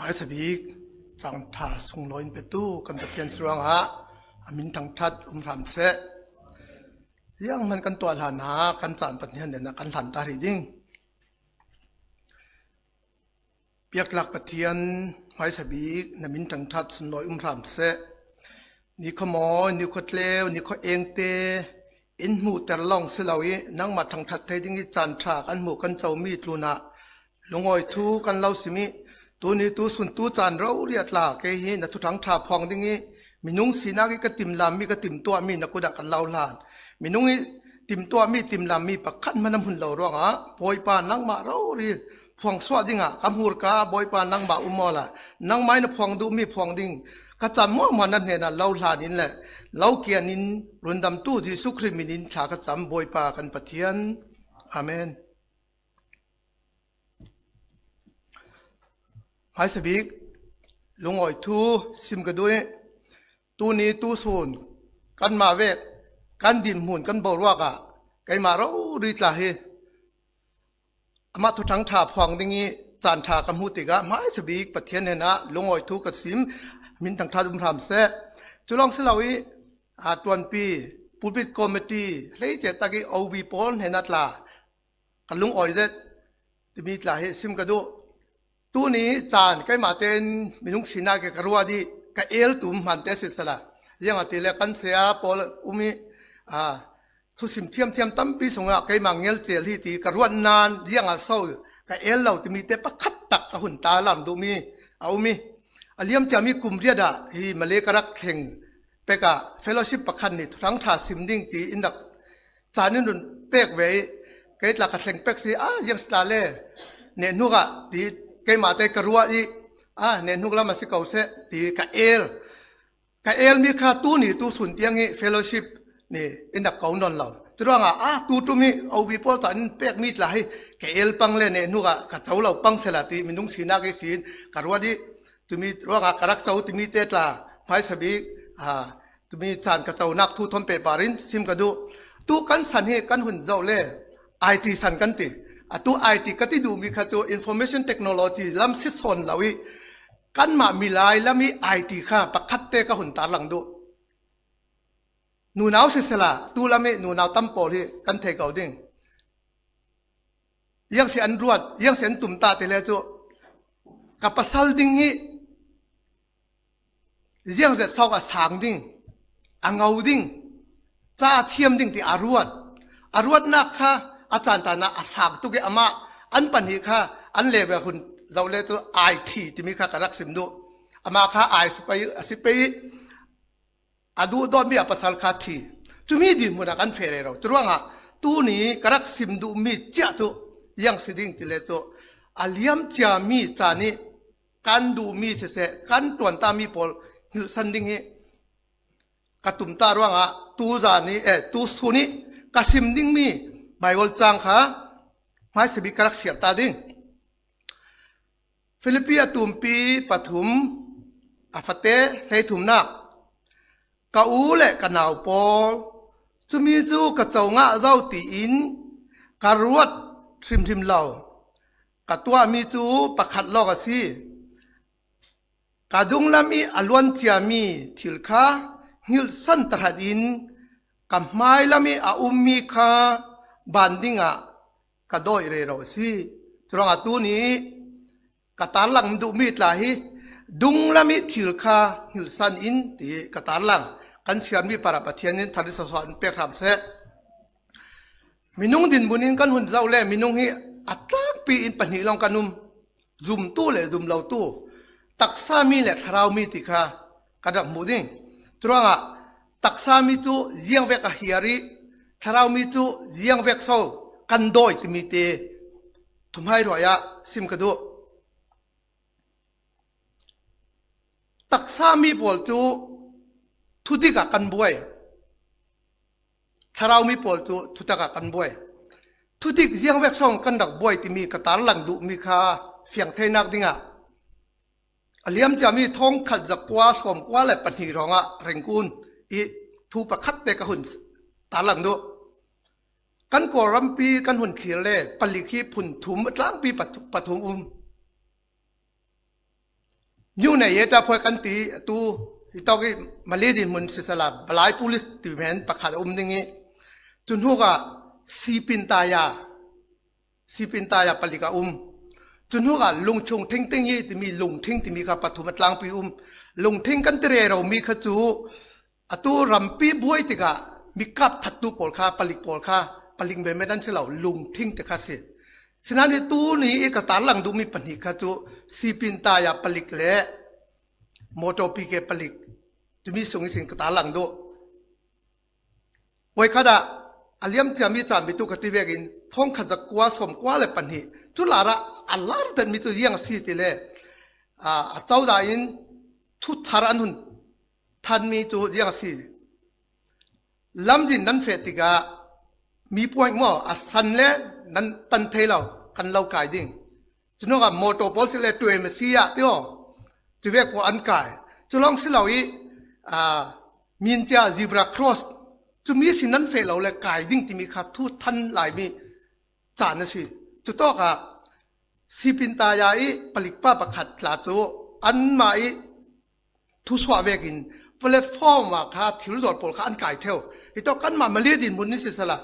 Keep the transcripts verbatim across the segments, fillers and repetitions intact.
Hmaisabik caan ṭha sunglawi in petu kan Pathian si ruangah a min thangṭhat um hram seh. Zianghman kan tuah hlanah kan caan Pathian hnenah kan hlan ta rih ding. Piaktlak Pathian, hmaisabik na min thangṭhat sunglawi um hram seh. Ni khaw mawi, ni khaw tleu, ni khaw engte in hmuhter lawng si lo ih nangmah thangṭhat thei ding ih caan ṭha kan hmuh kan comi tlunah lungawi thu kan lo sim ih tuni tu sun tu caan rori a tla kei hi na thuthang ṭha phuang ding ih minung sinak ih ka timlammi ka timtuahmi na kutah kan lo hlan. Minung ih timtuahmi timlammi pakhat hman a hmun lo ruangah Bawipa nangmah rori phuangsuah dingah ka hmurka Bawipa nangmah um awla nangmah in a phuang duhmi phuang ding ka cam muahmuah na hnenah lo hlan in le lo kian in rundamtu Jesuh Khrih min in thla ka cam Bawipa kan Pathian. Amen. Hmaisabik lungawi thu sim ka duh ih tuni tu sun kanmah vek kan dinhmun kan boruak ah keimah rori tla hi amah thuthang ṭha phuang ding ih caan ṭha ka hmuh tikah hmaisabik Pathian hnenah lungawi thu ka sim, min thangṭhat um hram seh. Cu lawng si lo ih a ṭuanpi pulpit committee hleice tak ih O B pawl hnenah tla ka lungawi zet timi tla hi sim ka duh. Tuni caan keimah tein minung sinak ih ka ruat ih ka el tum hmante si sala. Ziangahtile kan saya pawl um ih, a, thusim thiamthiam tampi sungah keimah ngelcel hi ti ka ruat nan ziangah so ka el lo timi te pakhat tak ka hun tarlang duhmi a um ih a liamciami kum riat ah hi Malay ka rak thleng pek ah fellowship pakhat nih thuthang ṭha sim ding ti in rak caan in run pek ve ih kei tla ka thleng pek si a ziang si tla le nehhnuk ah ti keimah te ka ruat ih a nehhnuk lam a si ko seh ti ka el. Ka elmi kha tuni tu sun tiang hi fellowship nih in rak ko nawn lo. Curuangah a tu ṭum hi O B pawl caan in pekmi tla hi ka el pang le nehhnuk ah ka co lo pang sela ti minung sinak ihsin ka ruat ih tumi ruangah ka rak co timi te tla hmaisabik, a, tumi caan ka conak thu thawn pehpar in sim ka duh. Tu kan san hi kan hun zoh le I T san kan ti. A tu I T ka ti duhmi kha cu information technology lam si sawn lo ih kanmah milai lam ih I T kha pakhat te ka hun tarlang duh. Nunau sisela tu lam ih nunau tam pawl hi kan thei ko ding. Ziangsi an ruat, ziangsi an tumtah ti le cu ka pasal ding hi ziangzet sawk a sang ding, a ngo ding, ca a thiam ding ti a ruat. A ruatnak kha a caan caan ah a sang tuk ih amah an pahnih kha an level hun zoh le cu I T timi kha ka rak sim duh. Amah kha I C P a si pei ih a duhdawtmi a pasal kha thi. Cumi dinhmun ah kan feh rero. Curuangah tuni ka rak sim duhmi ciah cu ziang si ding ti le cu a liamciami caan ih kan duhmi siseh, kan ṭuantami pawl hngilhsan ding hi ka tumtah ruangah tu zan ih, eh, tu sun ih ka sim dingmi Baibal cang kha hmaisabik ka rak siar ta ding. Filipi a tumpi pathum, a fate hleithumnak. Ka u le ka nau pawl, cumi cu ka co ngah zo tiin ka ruat hrimhrim lo. Ka tuahmi cu pakhat lawng a si. Ka dunglam ih a luanciami thil kha hngilhsan tahratin ka hmailam ih a ummi kha ban dingah ka dawih rero a si. Curuangah tuni ka tarlang duhmi tla hi dunglam ih thil kha hngilhsan in ti ka tarlang kan siarmi parah Pathian in thar ih sawsawh in pek hram seh. Minung dinhmun in kan hun zoh le minung hi a tlangpi in pahnih lawng kan um. Zumtu le zumlotu, taksami le thlarau mi ti kha kan rak hmuh ding. Curuangah taksami cu ziangvek a hiar ih thlarau mi cu ziangvek so kan dawi timi te thuhmai hruai ah sim ka duh. Taksami pawl cu thudik ah kan buai. Thlarau mi pawl cu thutak ah kan buai. Thudik ziangvek hrawng kan rak buai timi ka tarlang duhmi kha fiang theinak dingah a liamciami thawngkhat zakua sawmkua le pahnih hrawngah rengkun ih thu pakhat te ka hun tarlang duh. Kan Kawlrampi kan hun thlir le palik hi phun thum a tlangpi pathu-, pathum um. Nyu nei ye ta phoi kan ti tu, i tawk i Malay dinhmun sisala, Malay police ti men pakhat a um ding i, cun hnuka Sipin Taya, Sipin Taya palik a um. Cun hnuka Lungchung Thingting i timi, Lungthing timi kha pathum a tlangpi um. Lungthing kan ti rero mi kha cu, atu rampi buai tikah mikap thattu pawl kha, palik pawl kha, palik menmen an si lo, Lungthing ti kha si. Sinain tu ni i ka tarlang duhmi pahnih kha cu Sipin Taya palik le Mawtaw P K palik timi sung ihsin ka tarlang duh. Voikhat ah a liam ciami caan mi tu ka ti vekin thawngkhat zakua sawmkua le pahnih cu lar ah a lar denmi cu ziang a si ti le, aa, a codah in thuthar an hun thanmi cu ziang a si. Lamzin nan feh tikah mi puan maw a san le nan tan thei lo, kan lo kai ding. Cunaka mawtaw pawl si le tuai masi ah tio, tivek pawl an kai. Cu lawng si lo i, aa, min cia zebra cross, cumi si nan feh lo le kai ding timi kha thu than laimi caan a si. Cutawkah Sipin Taya i palikpa pakhat tla cu anmah i thusuah vekin platform ah kha thil zuar pawl kha an kai theu. Hitawk kanmah Malay dinhmun ni sisala,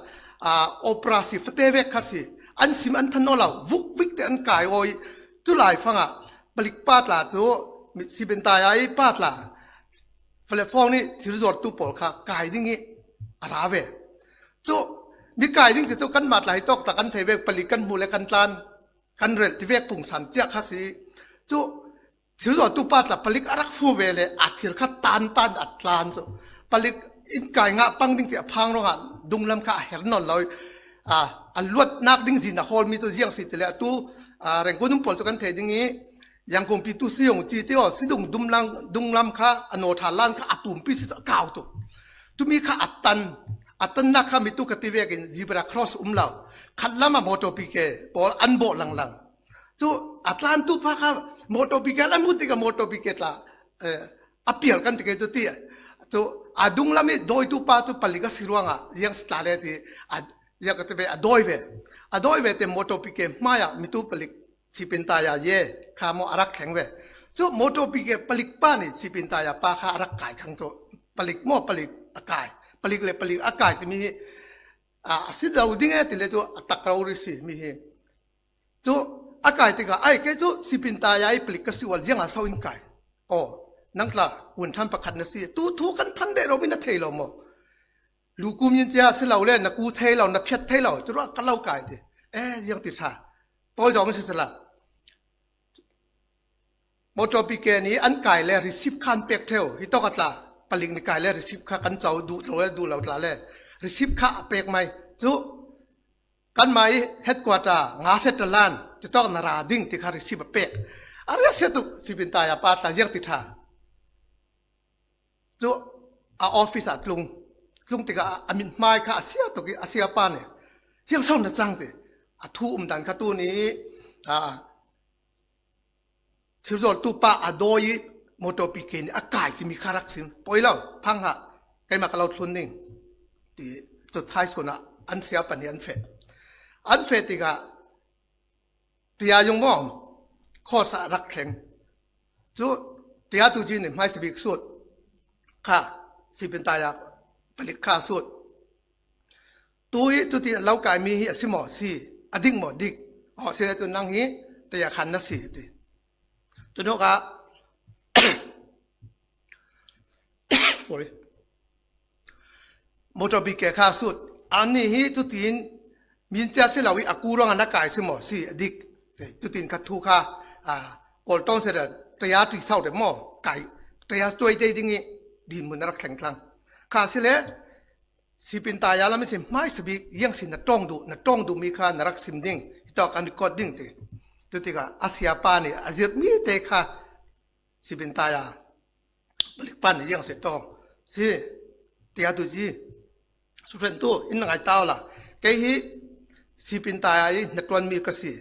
aa, operasi fate vek kha si. An sim an than aw lo, vuk vik te an kai aw i, cu laifangah palikpa tla cu, Sipin Taya i pa tla, platform nih thil zuartu pawl kha kai ding i a ra ve. Cu mi kai ding cu kanmah tla hitawk tla kan thei ve, palik kan hmuh le kan tlan, kan relh ti vek pungsan ciah kha si. Cu thil zuartu pa tla palik a rak fu ve le a thil kha tan tan a tlan cu. Palik in kai ngah pang ding ti a phang ruangah dunglam kha a her nawn lo i, aa, a luatnak ding zin a hawlmi cu ziang si ti le atu, aa, Rengkun um pawl cu kan thei ding i, Yangkungpi tu si yong ci ti aw, si dung dumlang, dunglam kha a naw ṭha lan kha a tumpi si cu a kau tuk. Tumi kha a tan, a tannak kha mi tu ka ti vekin zebra cross um lo. Khat lam ah mawtaw P K pawl an bawh langlang. Cu a tlantu pa kha mawtaw P K an hmuh tikah mawtaw P K tla, eh, a pial kan ti ke cu ti. Cu a dunglam i dawitu pa cu palik a si ruangah ziang si tla le ti a, ziang ka ti ve a dawi ve. A dawi ve te mawtaw P K hmaiah mi tu palik Sipin Taya ye kha maw a rak thleng ve. Cu mawtaw P K palik pa nih Sipin Taya pa kha a rak kai khang cu. Palik maw palik a kai. Palik le palik a kai timi hi, aa, a si lo ding e ti le cu a tak rori si mi hi. Cu a kai tikah, ai, kei cu Sipin Taya i palik ka si ual, ziangah so in kai? Aw, nang tla, hun ṭhan pakhat na si. Tu thu kan than deh lo mi na thei lo maw? Lu ku min cia si lo le, na ku thei lo, na phiat thei lo, cu ruah ka lo kai ti. Eh, ziang ti ṭha. Tawi zong si sala. Mawtaw P K nih an kai le, receipt kha an pek theu. Hitawk a tla, palik nih kai le, receipt kha kan co, duh lo le, duh lo tla le. Receipt kha a pek mai. Cu, kanmah i headquarter nga set a lan, cutawk na ra ding ti kha receipt a pek. A riahsia tuk Sipin Taya pa tla ziang ti ṭha. Cu a office ah tlung, tlung tikah a mithmai kha a sia tuk i a sia pa nih, ziang so na cang ti. A thu um dan kha tu ni, aa, thil zuartu pa a dawi i mawtaw P K nih a kai cimi kha rak sim. Poi lo, phang hlah, keimah ka lo thlun ding. Ti, cu thai suan ah an sia pahnih an feh. An feh tikah, tia yung maw, khawsa rak thleng. Cu, tia tu ci nih hmaisa bik sut. Kha, Sipin Taya palik kha sut. Tu hi cuti lo kaimi hi a si maw? Si. A dik maw? Dik. Aw, si le cu nang hi taya khan na si ti. Cunuk ah, sorry. Motor bike kha sut. Annih hi cutin min cia si lo i a ku ruangah na kai si maw? Si, a dik. Cutin kha thu kha, ah, Kawl tawng si le taya ti sau le maw? Kai. Taya cuai dei ding i dinhmun a rak thleng thlang. Kha si le, Sipin Taya lam ihsin hmaisa bik, ziang si na ṭawng duh, na ṭawng duhmi kha na rak sim ding, hitawk kan record ding ti. Cutikah a siapa nih a zirhmi te kha Sipin Taya palik pa nih ziang si ṭawng si, tia tu ci. Suhren tu in na ngai ta awla. Kei hi Sipin Taya i hnaṭuanmi ka si.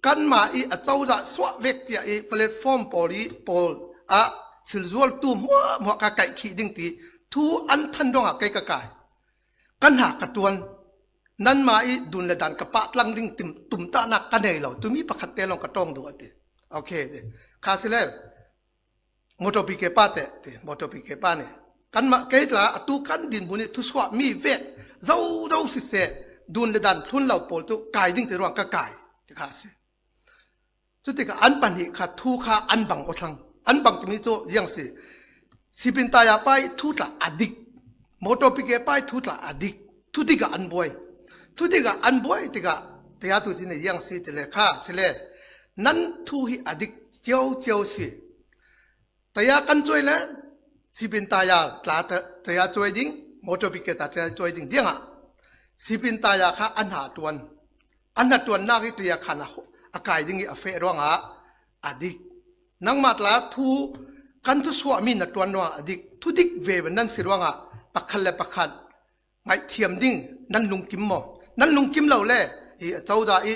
Kanmah i a cozah suah vek tiah i platform pawl i pawl ah thil zuartu hmuahhmuah ka kaih khih ding ti thu an than dongah kei ka kai. Ka hna ka ṭuan. Nanmah i dun le dan ka pah tlang ding tim-, tumtahnak ka nei lo. Tumi pakhat te lawng ka ṭawng duh a ti. Okay, ti. Kha si le. Motor pike pa te, ti, motor pike pa ni. Kanmah kei tla, atu kan dinhmun i thusuah mi vek, zo zo siseh, dun le dan thlun lo pawl tu, kai ding ti ruang ka kai, ti kha si. Cutikah an pahnih kha thu kha an bang aw thlang. An bang timi cu ziang si. Sipin taya pa i thu tla a dik. Motor pike pa i thu tla a dik. Thu dikah an buai. Thu dikah an buai tikah taya tu cin i ziang si ti le kha si le. Nan thu hi a dik cio cio si. Taya kan cuai le, sipin taya tla ta-, taya cuai ding, motor pike ta taya cuai ding, diangah sipin taya kha an ha tuan. An ha tuannak i taya khan a, a kai ding i a feh ruangah a dik. Nangmah tla thu kan thusuahmi na tuan ruangah a dik. Thu dik ve nan si ruangah pakhat le pakhat ngaihthiam ding nan lungkim maw? Nan lungkim lo le, hi a coda i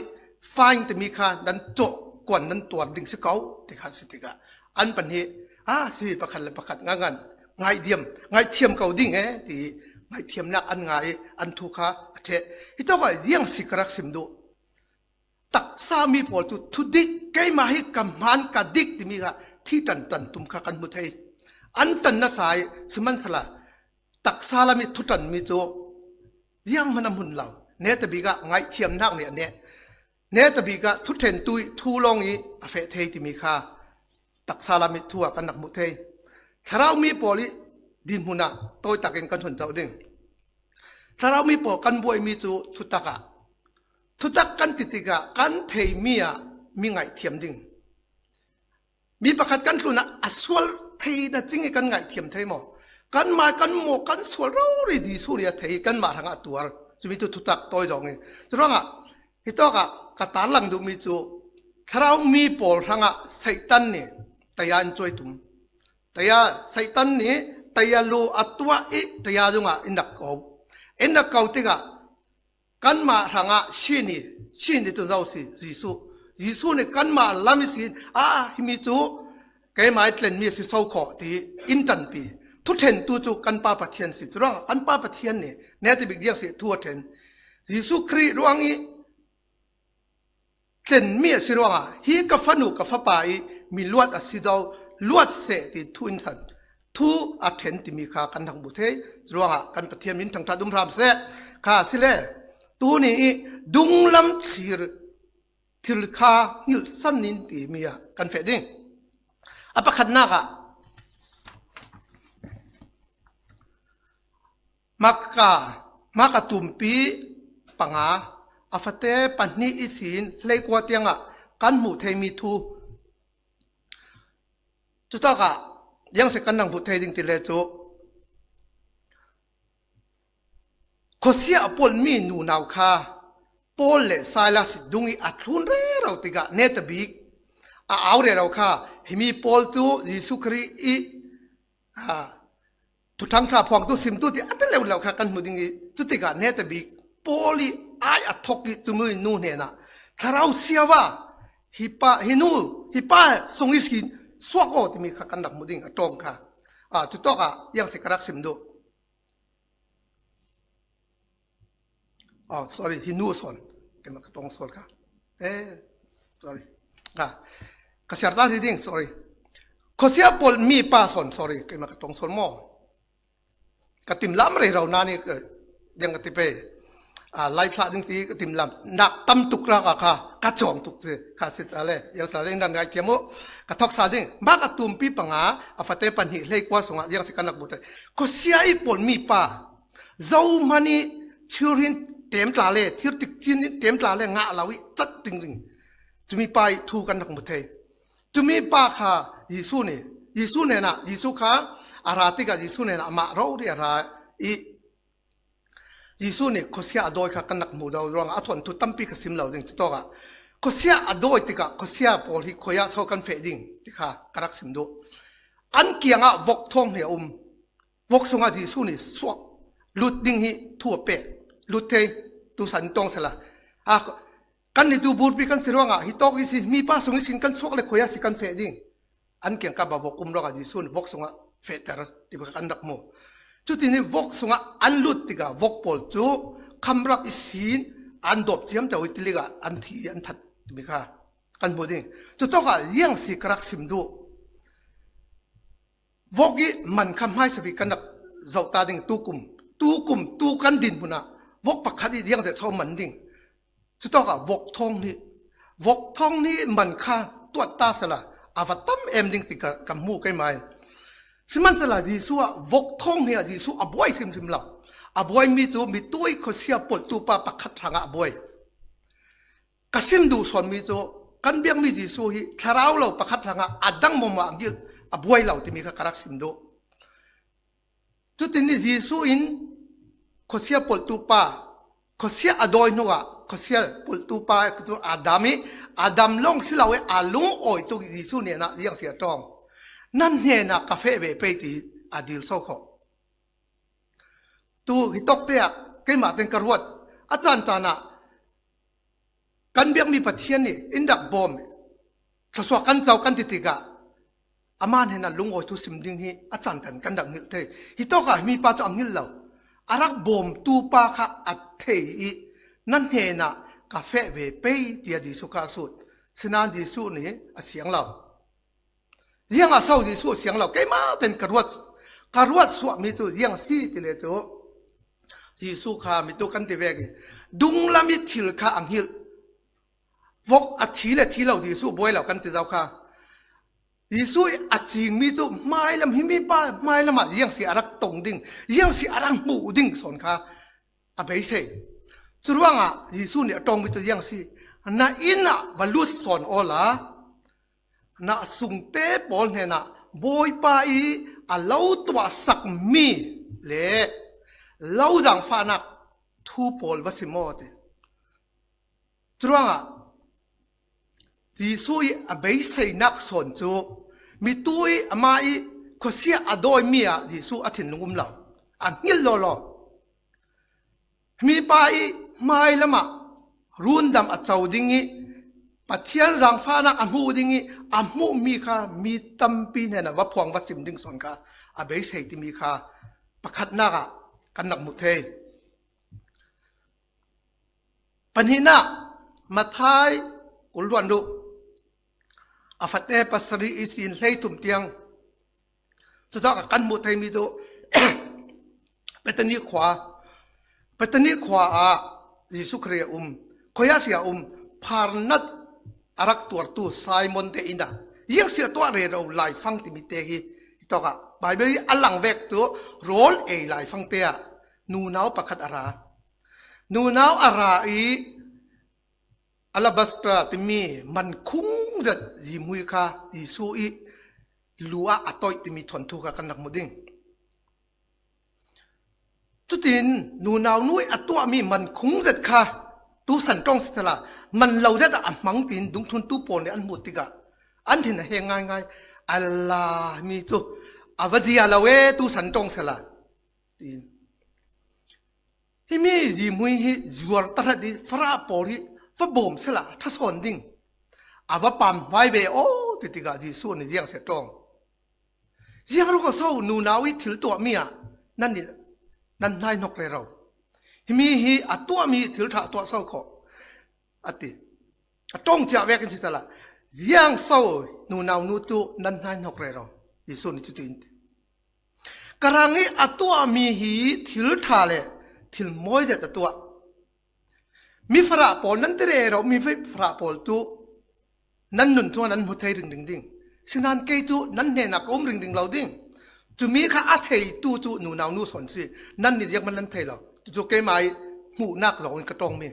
fine timi kha nan cawh kuan nan tuar ding si ko, ti kha si tikah an pahnih, a si pakhat le pakhat ngangan ngaihdiam, ngaihthiam ko ding e, ti ngaihthiamnak an ngai i an thu kha a ṭheh. Hitawkah ziang si ka rak sim duh. Taksa mi pawl cu thudik, keimah hi ka hmaan ka dik timi kha thi ṭanṭan tum kha kan hmu thei. An ṭan nasa i sihmansehla taksa lam i thuṭanmi cu zianghman a hmun lo. Netabik ah ngaihthiamnak nih a neh. Netabik ah thuṭhentu i thu lawng i a feh thei timi kha taksa lam i thu ah kan rak hmuh thei. Thlarau mi pawl i dinhmun ah tawitakin kan hun zoh ding. Thlarau mi pawl kan buaimi cu thutak ah, thutak kan ti tikah kan theimi ah mi ngaihthiam ding. Mi pakhat kan tlunah a sual thei na cing i kan ngaihthiam thei maw? Kan mai kan maw kan sual rori Jesuh nih a thei i kanmah hrangah a tuar. Cumi cu thutak tawi zong i. Curuangah hitawkah ka tarlang duhmi cu thlarau mi pawl hrangah Satan nih taya in cuai tum. Taya, Satan nih taya lu a tuah i taya zungah in rak ko. In rak ko tikah kanmah hrangah sin i, sin i tu zo si, Jesuh. Jesuh nih kanmah lam i sin, a, himi cu keimah i tlenmi a si so khawh ti in ṭanpi. Thuṭhentu cu kan Pa Pathian si. Curuangah kan Pa Pathian nih netabik ziang si thu a ṭhen. Jesuh Khrih ruang i tlenmi a si ruangah hi ka fanu ka fapa i mi luat a si zo, luat seh ti thu in san, thu a ṭhen timi kha kan rak hmu thei. Curuangah kan Pathian min thangṭhat um hram seh. Kha si le, tuni i dunglam thlir thil kha hngilh san in timi ah kan feh ding. A pakhatnak ah Maka, Maka tumpi panga, a fate pahnih ihsin hleikua tiangah kan hmuh theimi thu. Cutakah ziang si kan rak hmuh thei ding ti le cu, khuasia a polhmi nunau kha Paul le Silas dung i a thlun rero tikah netabik a au rero kha, himi pawl cu Jesuh Khrih i, a, Thuthang ṭha phuangtu simtu ti a ti leu lo kha kan hmu ding i, cutikah netabik Paul i ai a thok i cumi nu hnenah, Thlarau siava, hi pa, hi nu, hi pa sung ihsin suak aw timi kha kan rak hmu ding a ṭawng kha. A, cutawkah ziang si ka rak sim duh. Oh, sorry, hi nu sawn. Keimah ka ṭawng sawn kha. Eh, sorry. Ah, ka siar ta hi ding, sorry. Khuasia polhmi pa sawn, sorry, keimah ka ṭawng sawn maw? Ka timlam rero na ni, ka, ding ka ti pe. Ah, lai thlah ding ti ka timlam. Nak tam tuk ra ka kha, ka cawng tuk ti, kha si ta le. Yang ta le, nan ngai tiam uh. Ka thok sa ding. Maka tumpi panga, a fate pahnih hleikua sungah, ziang si kan rak hmu thei. Khuasia i polhmi pa. Zohman i thir hin temtla le, thir tikcin in temtla le ngah lo i cat dingding. Cumi pa i thu kan rak hmu thei. Cumi pa kha Jesuh nih, Jesuh hnenah, Jesuh kha a ra tikah Jesuh hnenah amah rori a ra i Jesuh nih khuasia a dawi kha kan rak hmu lo ruangah a thuanthu tampi ka sim lo ding cutawkah. Khuasia a dawi tikah khuasia pawl hi khuaia so kan feh ding ti kha ka rak sim duh. An kiangah vok thawng hnih a um. Vok sungah Jesuh nih suak lut ding hi thu a pek. Lut thei, tu san tawng sela. A, kan ni tu burpi kan si ruangah, hi tawk i si, mipa sung i sin kan suak le khuaia si kan feh ding. An kiangkap ah vok um ruangah Jesuh nih vok sungah fehter, ti kan rak hmu. Cuti nih vok sungah an lut tikah vok pawl cu khamrap i sin an dawp ciamco i tilikah an thi an that, timi kha kan hmu ding. Cutawkah ziang si ka rak sim duh. Vok i man kha hmaisabik kan rak zoh ta ding, tukum, tukum, tu kan din hmunah vok pakhat i ziang zet so man ding. Cutawkah vok thawng hnih, vok thawng hnih man kha tuat ta sala, a va tam em ding ti ka, ka hmu kei mai. Simansala Jesuh ah vok thawng hnih ah Jesuh a buai hrimhrim lo. A buai mi cu mi tui khuasia polhtu pa pakhat hrangah a buai. Ka sim duh sawn mi cu kan biakmi Jesuh hi thlarau lo pakhat hrangah a dang mawmawh a ngilh a buai lo timi kha ka rak sim duh. Cutin i Jesuh in khuasia polhtu pa, khuasia a dawi hnuah khuasia polhtu pa cu Adam i, Adam lawng si lo i a lungawi tuk Jesuh hnenah ziang si a ṭawng. Nan hnenah ka feh ve pei ti a dil so khawh. Tu hi tawk te ah keimah ten ka ruat a caan caan ah kan biakmi Pathian nih in rak bawm, thluasuah kan co kan ti tikah amah hnenah lungawi thu sim ding hi a caan caan kan rak ngilh thei. Hi tawkah himi pa cu a ngilh lo. A rak bawmtu pa kha a thei i nan hnenah ka feh ve pei tiah Jesuh kha a sut. Sinain Jesuh nih a siang lo. Ziangah so Jesuh a siang lo? Keimah ten ka ruat, ka ruat suahmi cu ziang si ti le cu Jesuh kha mi tu kan ti vek i dunglam i thil kha a ngilh. Vok a thi le thi lo Jesuh buai lo kan ti zo kha. Jesuh i a cingmi cu hmailam, himi pa hmailam ah ziang si a rak tong ding, ziang si a rak hmuh ding sawn kha a beisei. Curuangah Jesuh nih a ṭawngmi cu ziang si? Na inn ah va lut sawn awla na sungte pawl hnenah Bawipa i a lo tuahsakmi le lo zaangfahnak thu pawl va sim aw ti. Curuangah Jesuh i a beiseinak sawn cu mi tu i amah i khuasia a dawimi ah Jesuh a thinlung um lo, a ngilh lawlaw. Himi pa i hmailam ah rundam a co ding i Pathian zaangfahnak a hmuh ding i a hmuhmi kha mi tampi hnenah va phuang va sim ding sawn kha a beisei timi kha pakhatnak ah kan rak hmuh thei. Pahnihnak, Matthai kul hluan duh, a fate pasarih ihsin hleithum tiang. Cutak a kan hmuh theimi cu Bethani khua, Bethani khua ah Jesuh Khrih a um, khuasia a um, pharnat a rak tuartu Simon te inn ah ziang si a tuah rero laifang timi te hi, hitawkah Baibal i a lang vek cu rawl ei laifang te ah nunau pakhat a ra. Nunau a ra i alabastra timi man khung zet zihmui kha Jesuh i lu ah a toih timi thawnthu kha kan rak hmu ding. Cutin nunau nu i a tuahmi man khung zet kha tu san ṭawng si sala, man lo zet ah a hmang tiin dungthluntu pawl nih an hmuh tikah an thin a heng ngaingai. Ala, mi cu a va zia lo e, tu san ṭawng sala, tiin. Himi zihmui hi zuar tahrat i Farah pawl hi va bawm sala ṭha sawn ding, a va pamhmai ve aw ti tikah Jesuh nih ziang si a ṭawng? Ziang ruangah so nunau i thil tuahmi ah nan nih nan hnaihnok rero? Himi hi a tuahmi thil ṭha a tuah so khawh, a ti. A ṭawng ciah vekin si sala, ziang so nunau nu cu nan hnaihnok rero? Jesuh nih cutin ti. Ka rang i a tuahmi hi thil ṭha le thil mawi zet a tuah. Mi Farah pawl nan ti rero, mi Farah pawl cu nan nun thungah nan hmu thei ringring ding. Sinain kei cu nan hnenah ka um ringring lo ding. Cumi kha a theitu cu nunau nu sawn si. Nannih ziangman nan thei lo. Cucu keimah i hmuhnak zongin ka ṭawngmi.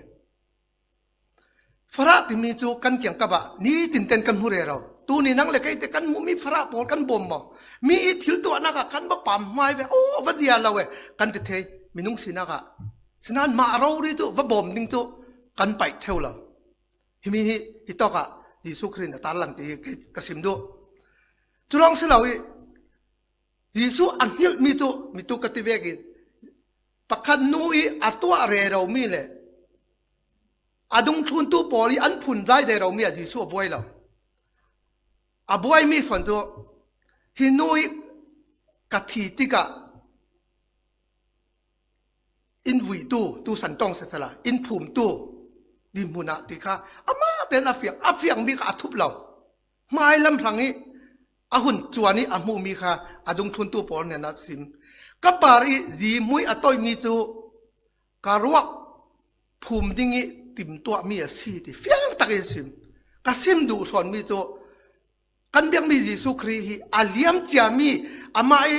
Farah timi cu kan kiangkap ah nitin ten kan hmu rero. Tuni nang le kei te kan hmuhmi Farah pawl kan bawm maw? Mi i thil tuahnak ah kan va pamhmai ve, aw, va zia lo e, kan ti thei. Minung sinak ah. Sinain mah rori cu va bawm ding cu kan paih ṭheu lo. Himi hi, hitawkah Jesuh Khrih in a tarlang ti hi ka sim duh. Cu lawng si lo i Jesuh a hngilhmi cu mi tu ka ti vekin pakhat nu i a tuah reromi le a dungthluntu pawl i an phunzai reromi ah Jesuh a buai lo. A buaimi sawn cu hi nu i ka thi tikah in vuitu, tu san ṭawng sisala, in phumtu dinhmun ah ti kha amah tein a fiang, a fiangmi kha a thup lo. Hmailam hrang i a hun cuan i a hmuhmi kha a dungthluntu pawl hnenah sim. Ka par i zi hmui a toihmi cu ka ruak phum ding i timtuahmi a si ti fiang takin sim. Ka sim duh sawnmi cu kan biakmi Jesuh Khrih hi a liam ciami, amah i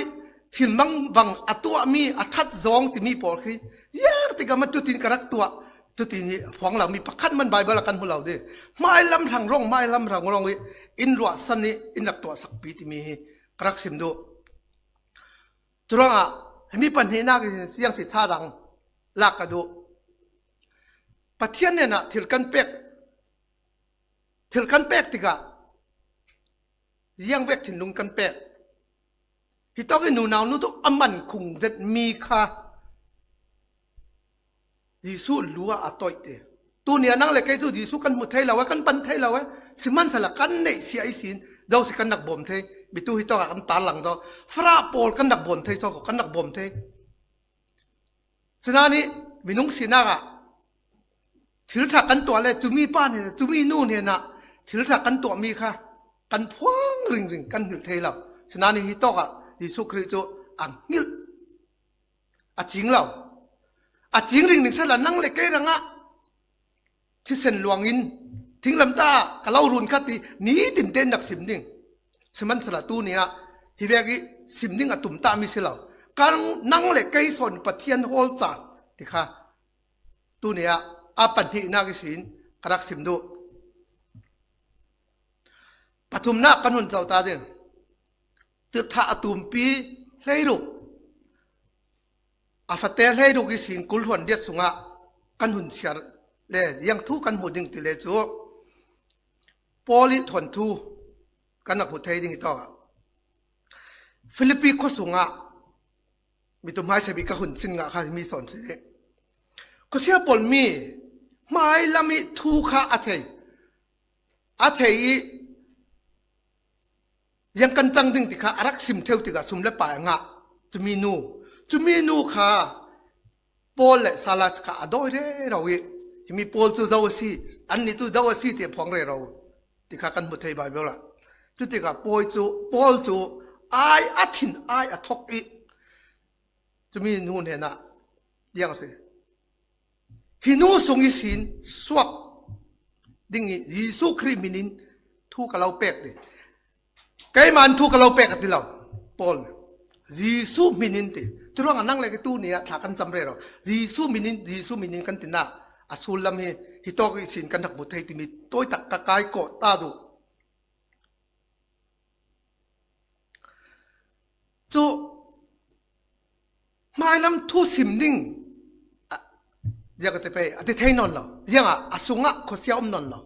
thil mangbang a tuahmi, a ṭhat zawng timi pawl khi ziang tik a ma tutin ka rak tuah, tutin hi phuang lomi pakhat man Baibal ah kan hmu lo dih. Hmailam hrang rawng, hmailam hrang rawng i in ruahsan i in rak tuahsakpi timi hi ka rak sim duh. Curuangah himi pahnihnak in ziang si thazaang lak ka duh. Pathian hnenah thil kan pek, thil kan pek tikah ziang vek thinlung kan pek. Hitawk i nunau nu tu a man khung zetmi kha Jesuh lu ah a toih te. Tuni a nang le kei cu Jesuh kan hmu thei lo e, kan pan thei lo e. Sihmanhsehlaw kan neih sia ihsin Josi kan rak bawm thei. Bitu hitawk ah kan tarlang taw. Farah pawl kan rak bawm thei, so kan rak bawm thei. Sinanih minung sinak ah thil ṭha kan tuah le cumi pa hnenah, cumi nu hnenah thil ṭha kan tuahmi kha kan phuang ringring kan hngilh thei lo. Sinanih hitawk ah Jesuh Khrih cu a hngilh, a cing lo. A cing ringring sala nang le kei rangah thisen luangin thinglamtah ah ka lo run kha ti nitin tein rak sim ding. Sihmanhsehlaw tuni ah hi vek i sim ding a tumtahmi si lo. Kan nang le kei sawn Pathian hawl caan ti kha tuni ah a pahnihnak ihsin ka rak sim duh. Pathumnak kan hun co ta ding. Tirhthah a tumpi hleiruk, a fate hleiruk ihsin kul hluan riat sungah kan hun siar le ziang thu kan hmu ding ti le cu Paul i thuanthu kan rak hmu thei ding i tawk ah Filipi khua sungah mi tu hmaisa bik ka hun sin ngah kha mi sawn si. Khuasia pawl mi hmailam i thu kha a thei, a thei i ziang kan cang ding ti kha a rak sim theu tikah sum le pai a ngah. Cumi nu, cumi nu kha Paul le Silas kha a dawi rero i, himi Paul cu zo a si, annih cu zo a si ti a phuang rero ti kha kan hmu thei Baibal ah. Cutikah Paul cu, Paul cu ai a thin, ai a thok i, cumi nu hnenah ziang a si. Hi nu sung ihsin suak ding i Jesuh Khrih hminin thu ka lo pek ti. Keimah in thu ka lo pek a ti lo, Paul nih. Jesuh hminin ti. Curuangah nang le kei tuni ah thla kan cam rero. Jesuh hminin, Jesuh hminin kan tinak a sullam hi, hitawk ihsin kan rak hmu thei timi tawitak ka kai kawh ta duh. Cu hmailam thu sim ding, a, ziang a ti pei, a ti thei nawn lo. Ziangah a sungah khuasia um nawn lo.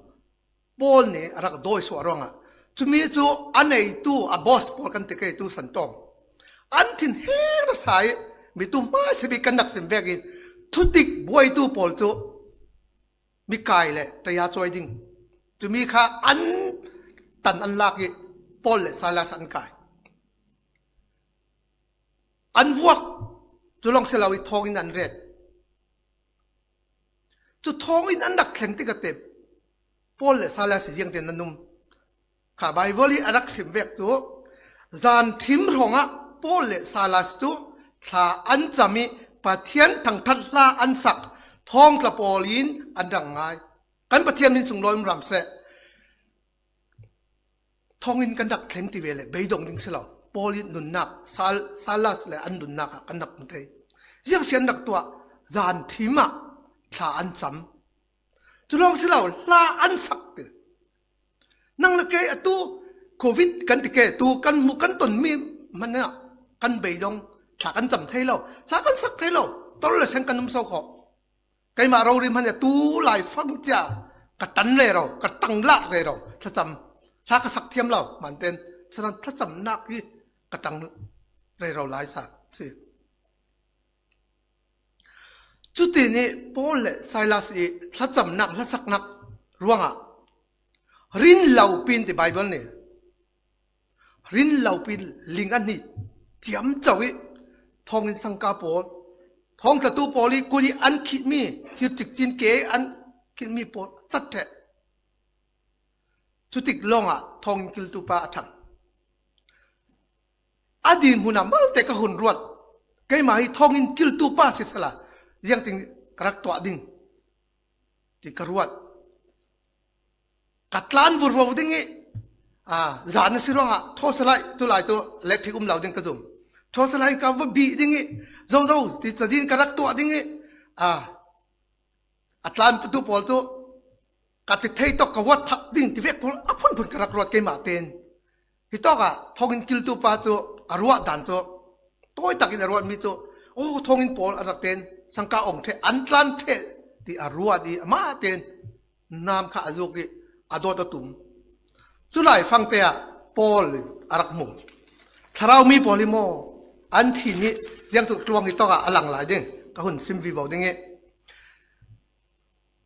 Paul nih a rak dawi suah ruangah cumi cu a neitu, a boss pawl kan ti kei tu santawng an thin her a sa i, mi tu hmaisa bik kan rak sim vekin thutik buaitu pawl cu mi kai le taya cuai ding, cumi kha an tan an lak i Paul le Silas an kai. An vuak, cu lawng si lo i thawngin an ret. Cu thawngin an rak thleng tik a tep. Paul le Silas i ziangtin an um kha Baibal i a rak sim vek cu, zan thim hrawngah Paul le Silas cu thla an cam i Pathian thangṭhat hla an sak, thawngtla pawl in an rak ngai. Kan Pathian min sunglawi um hram seh. Thawngin kan rak thleng ti ve le beidong ding si lo. Paul i nunnak, Sal-, Silas le an nunnak ah kan rak hmu thei. Ziang si an rak tuah, zan thim ah thla an cam. Cu lawng si lo, hla an sak ti. Nang le kei atu Covid kan ti ke, tu kan hmuh kan tonmi hmanh ah kan beidong, thla kan cam thei lo, hla kan sak thei lo, tor le seng kan um so khawh. Keimah rori hmanh ah tu laifang cia ka ṭan rero, ka ṭanglak rero, thlacam, hla ka sak thiam lo, hmanten, thlacamnak hi ka ṭang rero lai sa si. Cuti nih Paul le Silas i thlacamnak, hlasaknak ruangah rin lo pin ti Baibal nih. Rin lo pin ling an hnih ciamco i thawngin sangka pawl, thawngtlatu pawl i kut i an khihmi, thircik cin ke an khihmi pawl cat ṭheh. Cutik lawngah thawngin kiltu pa a ṭhang. a dinhmun ah malte ka hun ruat. Keimah hi thonginn kiltu pa si sala, ziangtin ka rak tuah ding ti ka ruat. Ka tlan vurvo ding i, a, zan a si ruangah thawsalai, tulai cu electric um lo ding ka zum. Thawsalai ka va bih ding i, zozo ti cazin ka rak tuah ding i, a, a tlantu pawl cu ka ti thei tawk ka huat thak ding ti vek pawl a phunphun ka rak ruat keimah tein. Hitawkah thonginn kiltu pa cu a ruah dan cu, tawi takin a ruatmi cu, oh, thonginn pawl a rak ten, sangka ong ṭheh, an tlan ṭheh ti a ruat i, amah ten nam kha a zuk i, a dawt a tum. Culai fangte ah Paul a rak hmu. Thlarau mi pawl hi maw, an thih nih ziangtuk tluang hitawkah a lang lai ding, ka hun sim vivo ding i.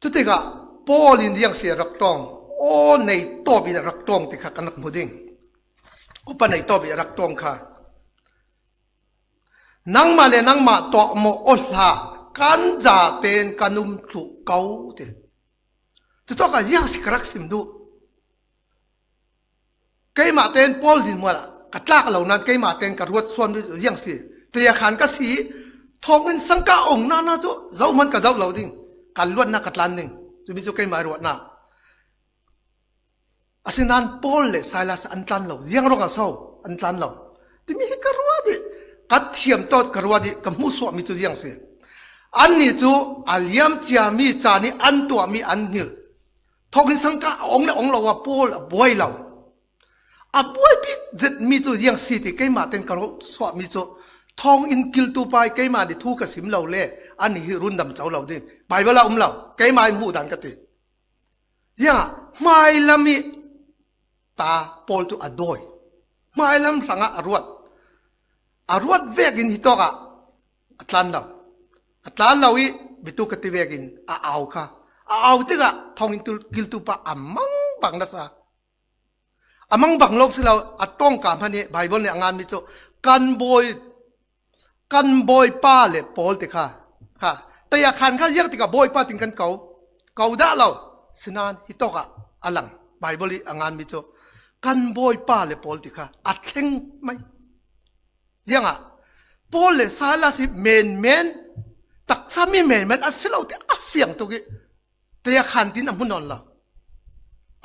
Cutikah Paul in ziang si a rak ṭawng, aw nei tawp in a rak ṭawng ti kha kan rak hmu ding. Upa nei tawp in a rak ṭawng kha. Nangmah le nangmah tuah maw aw hla, kan zaten kan um thluh ko ti. Cutawkah ziang si ka rak sim duh. Keimah tein Paul dinhmun ah ka tlak lo nan keimah tein ka ruat suan dih ziang si. Ṭia khan ka si, thawngin sangka ong nana cu zohman ka zoh lo ding, ka luatnak ka tlan ding. Cumi cu keimah ruatnak. Asinain Paul le Silas an tlan lo. Ziang ruangah so an tlan lo timi hi ka ruat dih. Ka thiam tawt ka ruat dih, ka hmuhsuahmi cu ziang si. Annih cu a liam ciami caan i an tuahmi an hngilh. Thawngin sangka a ong le ong lo a Paul a buai lo. A buai bik zetmi cu ziang si ti keimah tein ka ruat suahmi cu thawngin kiltu pa i keimah nih thu ka sim lo le annih hi rundam co lo ding. Baibal ah um lo, keimah i hmuh dan ka ti. Ziangah hmailam i ta Paul cu a dawi. Hmailam hrangah a ruat. A ruat vekin hitawkah a tlan lo. A tlan lo i bitu ka ti vekin a au kha. A au tikah thawngin kiltu pa a mangbang nasa. A mangbang lo si lo, a ṭawngka hmanh hi Baibal nih a nganmi cu kan bawi, kan bawipa le pawl ti kha. Kha, taya khan kha ziang tikah bawipa tin kan ko. Ko dah lo. Sinain hitawkah a lang. Baibal ih a nganmi cu kan bawipa le pawl ti kha a thleng mai. Ziangah Paul le Silas hi menmen, taksa mi menmen a si lo ti a fiang tuk i, taya khan tin a hmu nawn lo.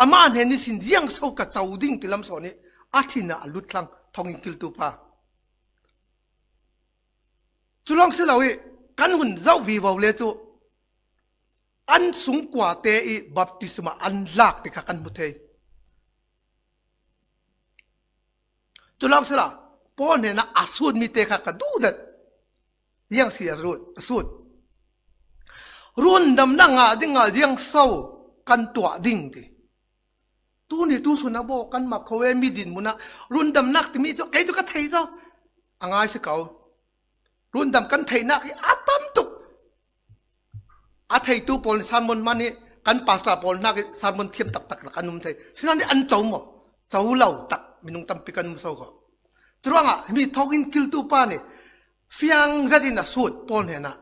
Amah hnen ihsin ziang so ka co ding ti lam sawn i a thin ah a lut thlang thawngin kiltu pa. Cu lawng si lo i kan hun zoh vivo le cu an sungkuate i baptisma an lak ti kha kan hmu thei. Cu lawng si lo, Paul hnenah a sutmi te kha ka duhdet. Ziang si a rut, a sut. Rundamnak ngah dingah ziang so kan tuah ding ti. Tuni tu sun a baw kanmah kho e mi dinhmun ah rundamnak timi cu kei cu ka thei zo. A ngai si ko. Rundam kan theihnak hi a tam tuk. A theitu pawl nih sermon hman i kan pastor pawl hnak i sermon thiam taktak rak an um thei. Sinain an co maw? Co lo tak minung tampi kan um so ko. Curuangah himi thawngin kiltu pa nih fiang zat in a sut Paul hnenah,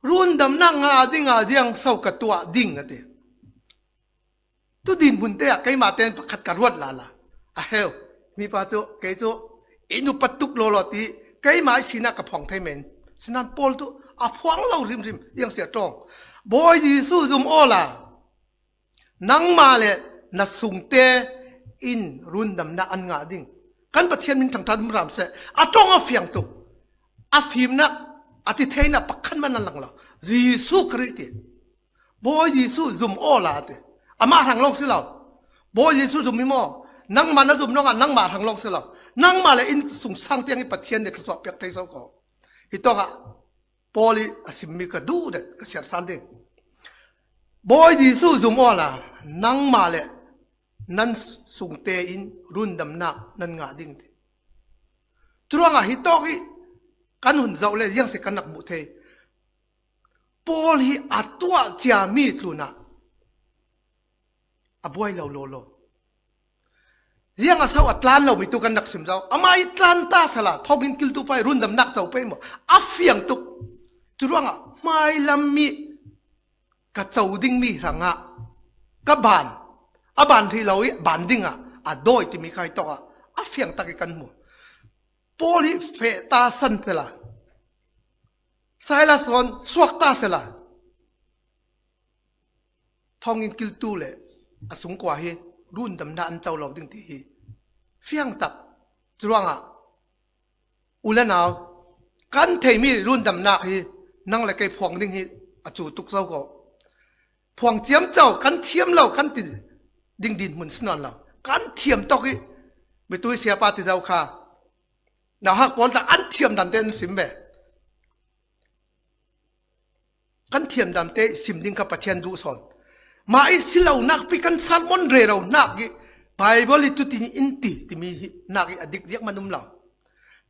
rundamnak ngah dingah ziang so ka tuah ding a ti. Tu dinhmun te ah keimah tein pakhat ka ruat lala. A heu, mipa cu, kei cu, i nupat tuk lawlaw ti, keimah i sinak ka phuang thei men. Sinan Paul cu a phuang lo hrimhrim, ziang si a ṭawng. Bawi Jesuh zum awla, nangmah le na sungte in rundamnak an ngah ding. Kan Pathian min ṭhangṭhat um hram seh. A ṭawng a fiang tuk. A fimnak, a ti theinak pakhat man an lang lo. Jesuh Khrih ti. Bawi Jesuh zum awla ti. Amah hrang lawng si lo. Bawi Jesuh zum hi maw? Nangmah na zum lawngah nangmah hrang lawng si lo. Nangmah le in sungsang tiang i Pathian nih thluachuah piak thei so ko. Hitawkah Paul i a simmi ka duh deuh ka siarsan ding. Bawi Jesuh zum awla nangmah le nan sungte in rundamnak nan ngah ding ti. Curuangah hitawk i kan hun zoh le ziang si kan rak hmuh thei. Paul hi a tuah ciami tlunah a buai lo lawlaw. Ziangah so a tlan lo mi tu kan rak sim zo. Amah i tlan ta sala thawngin kiltu pa i rundamnak co pei maw? A fiang tuk. Curuangah hmailam mi ka co dingmi hrangah ka ban, a ban hrih lo i ban dingah a dawi timi kha hitawkah a fiang tak i kan hmu. Paul hi feh ta san sela, Silas hon suak ta sela, thongin kiltu le a sungkua hi rundamna an co lo ding ti hi fiang tak. Curuangah u le nau, kan theimi rundamnak hi nang le kei phuang ding hi a cu tuk zo ko. Phuang ciamco, kan thiam lo kan ti ding dinhmun si nawn lo. Kan thiam tawk hi, mitui siapa ti zo kha. Nauhak pawl ta an thiam dan te an sim ve. Kan thiamdamte sim ding kha Pathian duh sawn. Mah i si lo nakpi kan sermon rero nak i Bible i tutin in ti, timi hi nak i a dik ziak man um lo.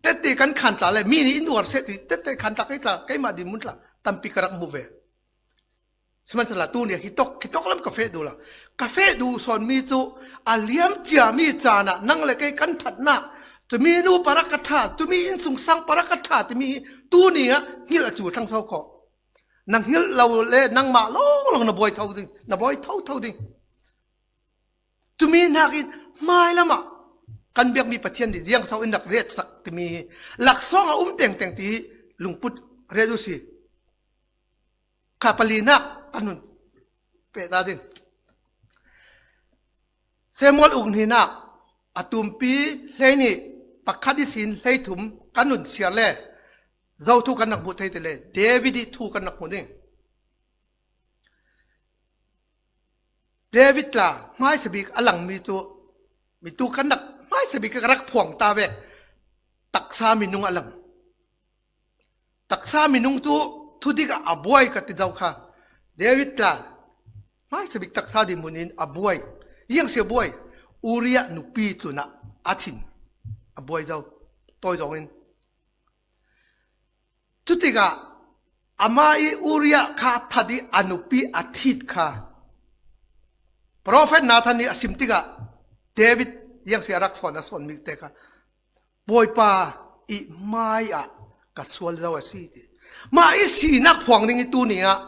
Tete kan khan tla le, mi ni in uar seh ti, tete khan tla kei tla, keimah dinmun tla, tampi ka rak mu ve. Sihmanhsehlaw tuni a hitok, hitok lam ka feh duh lo. Ka feh duh sawn mi cu a liam cia mi caan ah nang le kei kan ṭhatnak, tumi nu parak ka ṭha, tumi innsungsang parak ka ṭha timi hi tuni ah hngilh a cu thlang so khawh. Na hngilh lo le nangmah lawnglawng na buai tho ding, na buai thotho ding. Tumi hnakin hmailam ah kan biakmi Pathian nih ziangso in rak retsak timi hi laksawng a um tengteng ti hi lungput ret u si. Kha palinak kan hun pehta ding. Samuel ukhnihnak a tumpi hleihnih, pakhat ihsin hleithum kan hun siar le zo thu kan rak hmuh thei ti le David i thu kan rak hmuh ding. David tla hmaisabik a langmi cu mitu kan rak hmaisabik a rak phuang ta ve. Taksa minung a lang. Taksa minung cu thudik ah a buai ka ti zo kha. David tla hmaisabik taksa dinhmun in a buai. Ziang si a buai? Uriah nupi tlunah a thin a buai zo. Tawi dongin. Cutikah amah i Uriah kha a that i a nupi a thit kha profet Nathan nih a sim tikah David ziang si a rak sawn a sawn mi te kha Bawipa i hmai ah ka sual zo a si ti. Mah i sinak phuang ding i tuni ah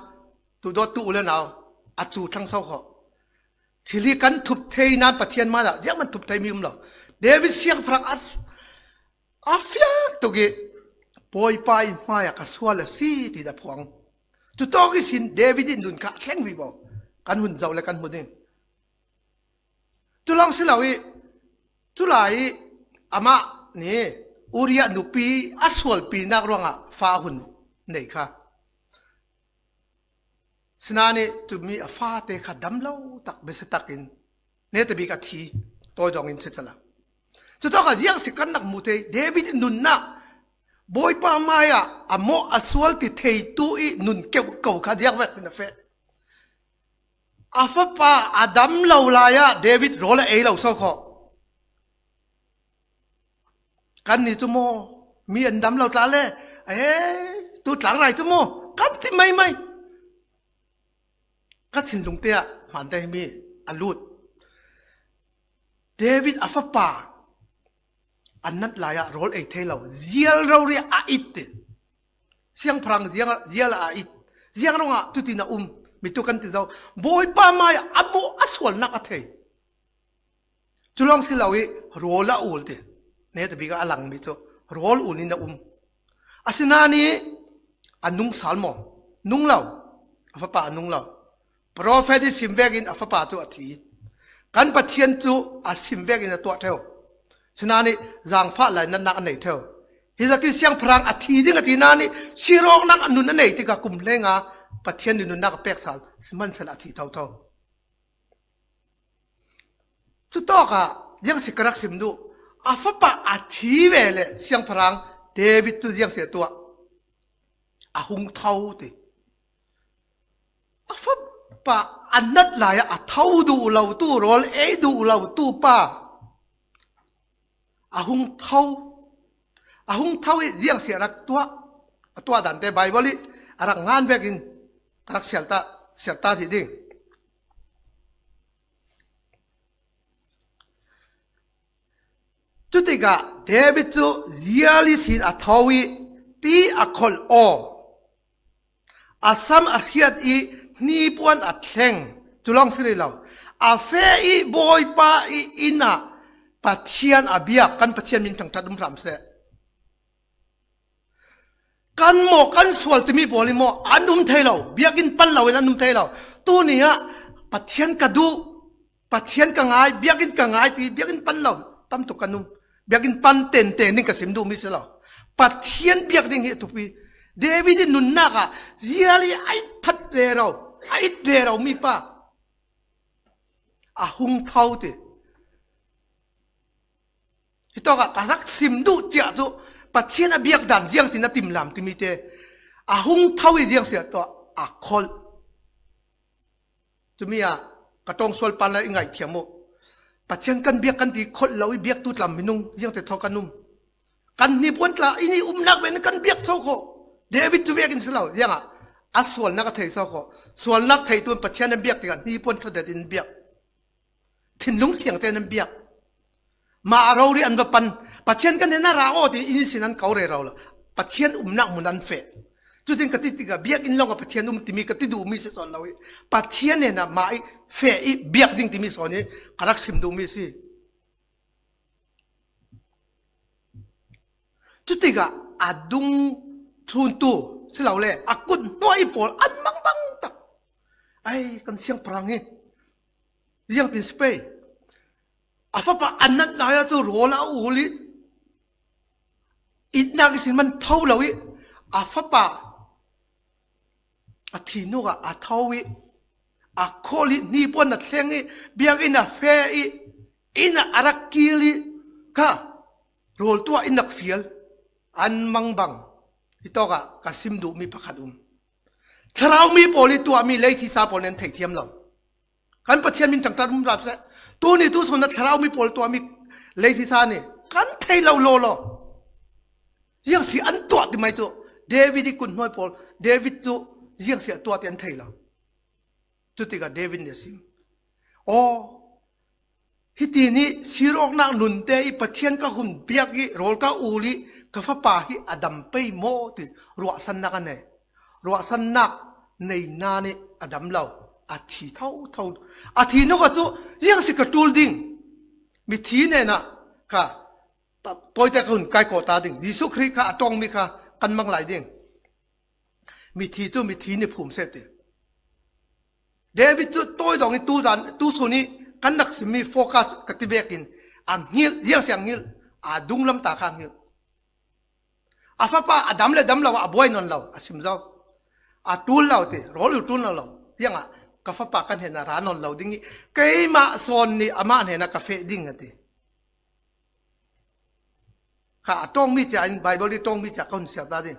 tuhdawttu u le nau a cu thlang so khawh. Thil hi kan thup thei nan Pathian hmai ah ziangman thup thei mi um lo. David siangpahrang a a fiang tuk i Bawipa i hmai ah ka sual a si ti dah phuang. Cutawk ihsin David in nun kha a thleng vivo. Kan hun zoh le kan hmu ding. Culawng si lo i culai i amah nih Uriah nupi a sualpinak ruangah fa hun nei kha. Sinain tumi a fate kha damlo tak, biasia takin netabik a thi, tawi dongin si cala. Cutawkah ziang si kan rak hmu thei, David i nunnak Bawipa hmai ah a mawh a sual ti theitu i nun keuh ko kha ziang vek si na feh. A fapa a dam lo lai ah David rawl a ei lo so khawh. Kan ni cu maw, mi an dam lo tla le, eh, tu tlangrai cu maw kan ti maimai. Ka thinlung te ah hmante mi a lut. David a fapa a nat lai ah rawl ei thei lo, zial rori a it ti. Siangpahrang zial a it, ziang ruangah tutin a um, mitu kan ti zo. Bawipa hmai ah a mawh a sualnak a thei. Culawng si lo i rawl a ul ti. Netabik a langmi cu rawl ul in a um. Asinain a nung sal maw? Nung lo. A fapa a nung lo. Profet i sim vekin a fapa cu a thi. Kan Pathian cu a sim vekin a tuah ṭheu. Sinain zaangfah lainatnak a nei ṭheu. Hi zakin siangpahrang a thi ding a ti nain sirawknak a nun a nei tikah kum hlenga Pathian nih nunnak a pek sal, sihmanhsehlaw a thi thotho. Cutawkah ziang si ka rak sim duh, a fapa a thi ve le siangpahrang David cu ziang si a tuah, a hung tho ti. A fapa a nat lai ah a tho duh lo tu, rawl ei duh lo tu pa a hung tho, a hung tho i ziang si a rak tuah, a tuah dante Bible i a rak ngan vekin ka rak sialta, sialta ti ding. Cutikah David cu zial ihsin a tho i ti a kholh aw. A sam a hriat i hnipuan a thleng, cu lawng si rih lo. A feh i Bawipa i inn ah Pathian a biak, kan Pathian min thangṭhat um hram seh. Kan mawh, kan sual timi pawl hi maw, an um thei lo, biakinn pan lo in an um thei lo. Tuni ah Pathian ka duh, Pathian ka ngai, biakinn ka ngai ti, biakinn pan lo tam tuk kan um. Biakinn pan tenten ding ka sim duh mi si lo. Pathian biak ding hi a thupi. David in nunnak ah zial i a it phat rero, a it rero mi pa a hung tho ti. Hitawkah ka rak sim duh ciah cu Pathian a biak dan ziang sin a timlam timi te a hung tho i ziang siah tuah a kholh. Tumi ah ka tawng sual pan la i ngaih thiam uh. Pathian kan biak kan ti kholh lo i biaktu tlam minung ziangte thaw kan um. Kan hnipuan tla i nih umnak men kan biak tho khawh. David cu vekin si lo, ziangah a sualnak a thei tho khawh. Sualnak thei tuan Pathian an biak tikah hnipuan thadet in biak. Thinlung thiangte nan biak. Mah a rori an va pan. Pathian kan hnenah ra aw ti in sin an ko rero lo. Pathian umnak hmun an feh. Cutin ka ti tikah biakinn lawngah Pathian um timi ka ti duhmi si sawn lo i Pathian hnenah mah i feh i biak ding timi sawn i ka rak sim duhmi si. Cutikah a dung thluntu si lo le a kut hnuai pawl an mangbang tak. Ai, kan siangpahrang hi ziangtin si pei. A fapa a nat lai ah cu rawl a ul i itnak ihsin man tho lo i a fapa a thi hnuah a tho i a kholh i hnipuan a thleng i biakinn a feh i inn ah a rak kil i kha rawl tuah in rak fial an mangbang. Hitawkah ka sim duhmi pakhat um. Thlarau mi pawl i tuahmi leithisa pawl nen thei thiam lo. Kan Pathian min ṭangṭar um rap seh. Tuni tu sawn a thlarau mi pawl tuahmi leithisa nih kan thei lo lawlaw. Ziang si an tuah ti mai cu David i kut hnuai pawl, David cu ziang si a tuah ti an thei lo. Cutikah David nih a sim. Aw, hiti nih sirawknak nunte i Pathian ka hun biak i rawl ka ul i ka fapa hi a dam pei maw ti ruahsannak a nei. Ruahsannak nei nain a dam lo, a thi thotho. A thi hnu kha cu ziang si ka ṭul ding. Mithi hnenah kha tawite ka hun kai kawh ta ding. Jesuh Khrih kha a ṭawngmi kha kan mang lai ding. Mithi cu mithi nih phum seh ti. David cu tawi dong i tu zan, tu sun i kan rak simmi focus ka ti vekin a hngilh, ziang si a hngilh, a dunglam ta kha a hngilh. A fapa a dam le dam lo, a buai nawn lo, a sim zo. A ṭul lo ti, rawl u ṭul nawn lo. Ziangah ka fapa kan hnenah ra nawn lo ding i keimah sawn nih amah hnenah ka feh ding a ti. Kha a ṭawngmi cia in Bible i ṭawngmi cia ka hun siat ta ding.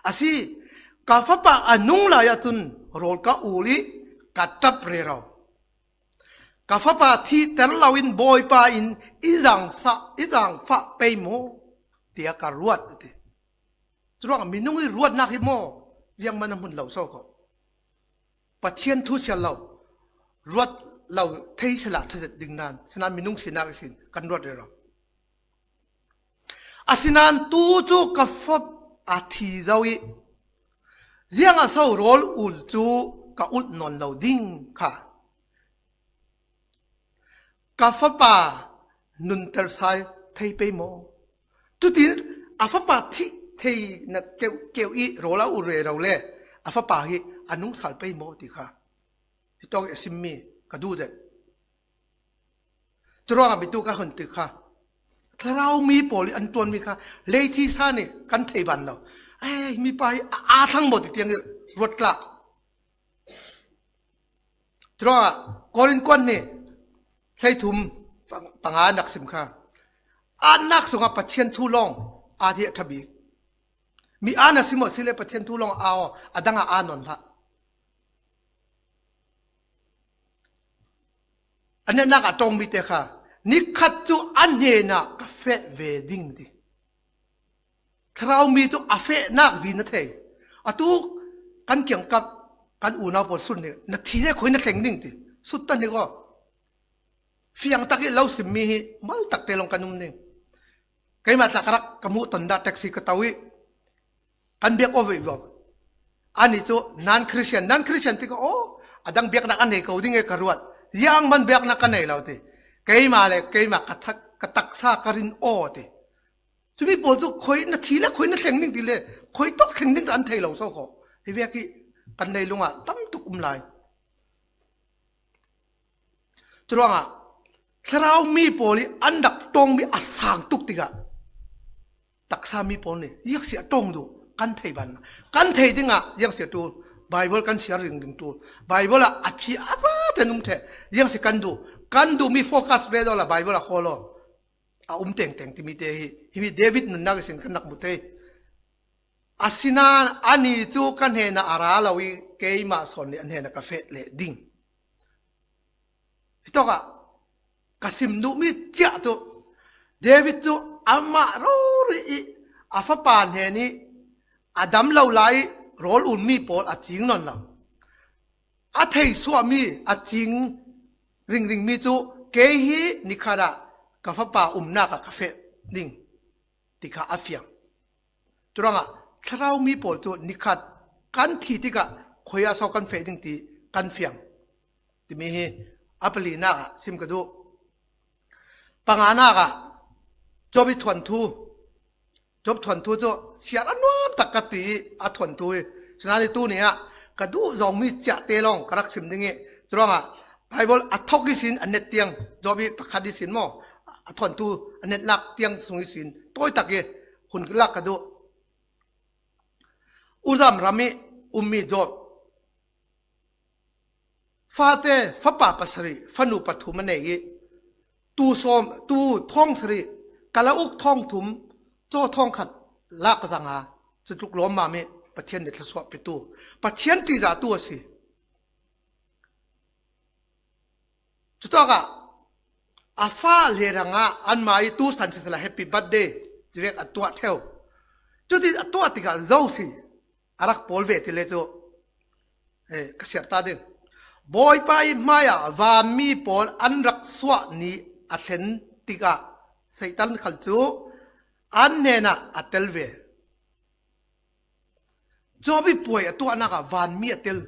A si, ka fapa a nung lai ahcun rawl ka ul i ka ṭap rero. Ka fapa thihter loin Bawipa in i zaangfah, i zaangfah pei maw tiah ka ruat a ti. Curuangah minung i ruatnak hi maw ziangman a hmun lo so ko. Pathian thu sial lo, ruat lo thei sehla ṭha zet ding nan, sinain minung sinak ihsin kan ruat rero. Asinain tu cu ka fapa a thi zo i ziangah so rawl ul cu ka ulh nawn lo ding kha. Ka fapa nunter sal thei pei maw? Cutin a fapa thih thei na keuh, keuh i rawl a ul rero le a fapa hi a nung sal pei maw ti kha. Hitawk i a simmi ka duh deuh. Curuangah mi tu ka hun ti kha. Thlarau mi pawl i an ṭuanmi kha leithi sa nih kan thei ban lo. Ai, mipa hi a, a thlang maw ti tiang i ruat tlak. Curuangah Korin kuan nih hleithum pang-, panga nak sim kha. Atnak sungah Pathian thu lawng aa hi a ṭha bik. Mi aa na sim aw si le Pathian thu lawng aa aw, a dang a aa nawn hlah. A netnak a ṭawngmi te kha nikhat cu an hnenah ka feh ve ding ti. Thlarau mi cu a fehnak vi na thei. Atu kan kiangkap kan unau pawl sut nih, na thi le khoi na thleng ding ti. Sut ta hnik aw. Fiang tak i lo simmi hi mal tak te lawng kan um ding. Keimah tla ka rak ka hmuh ton dah taxi ka to i kan biak aw ve viau. Ani cu non-Christian, non-Christian ti ka aw, a dang biaknak a nei ko ding e ka ruat. Ziang man biaknak ka nei lo ti. Keimah le keimah ka thak, ka taksa ka rin aw ti. Cumi pawl cu khoi na thi le khoi na thleng ding ti le Khoi tawk thleng ding tawh an thei lo so khaw. Hi vek hi kan leilungah tam tuk um lai. Churuangah thlarau mi pawl hi an rak ṭawng mi a sang tuk tikah taksa mi pawl nih ziangsia ṭawng duh kan thei ban, kan thei dingah ziangsia ṭul, Bible kan siar ringring ṭul, Bible ah a thi a zaten um ṭheh, ziangsia kan duh, kan duh mi focus ve daw la Bible ah khawl aw. A um tengteng timi te hi, himi David nunnak ihsin kan rak mu thei. Asinain ani cu ka hnenah a ra lo i keimah sawn nih a hnenah ka feh leh ding. Hitawkah ka sim duhmi ciah cu David cu amah rori i a fapa hnen i a dam lo lai i rawl ummi pawl a cing nawn lo. A thei suahmi a cing ringringmi cu kei hi nikhat ah ka fapa umnak ah ka feh ding ti kha a fiang. Curuangah thlarau mi pawl cu nikhat kan thi tikah khoi ah so kan feh ding ti kan fiang timi hi a palinak ah sim ka duh. Panganak ah Job i thuanthu, Job thuanthu cu siar a nuam tak ka ti i a thuanthu hi. Sinani tu ni ah ka duh zawngmi ciahte lawng ka rak sim ding i curuangah Bible a thawk ihsin a net tiang Job i pakhat ihsin maw a thuanthu a netnak tiang sung ihsin tawi tak i hun lak ka duh. Uzam ram i ummi Job fate fapa pasarih fanu pathum a nei i tu sawm tu thawng sarih kala uk thawng thum caw thawng khat lak zanga cutluk lawmmam i Pathian nih thluasuah petu Pathian ṭihzahtu a si. Cutawkah a fa le rangah anmah i tu san sisala happy birthday civek a tuah ṭheu. Cuti a tuah tikah zo si a rak pawl ve ti le cu, eh, ka siar ta ding. Bawipa i hmaiah vanmi pawl an rak suah ni a thlen tikah Satan khal cu an hnenah a tel ve. Job i puai a tuahnak ah vanmi a tel.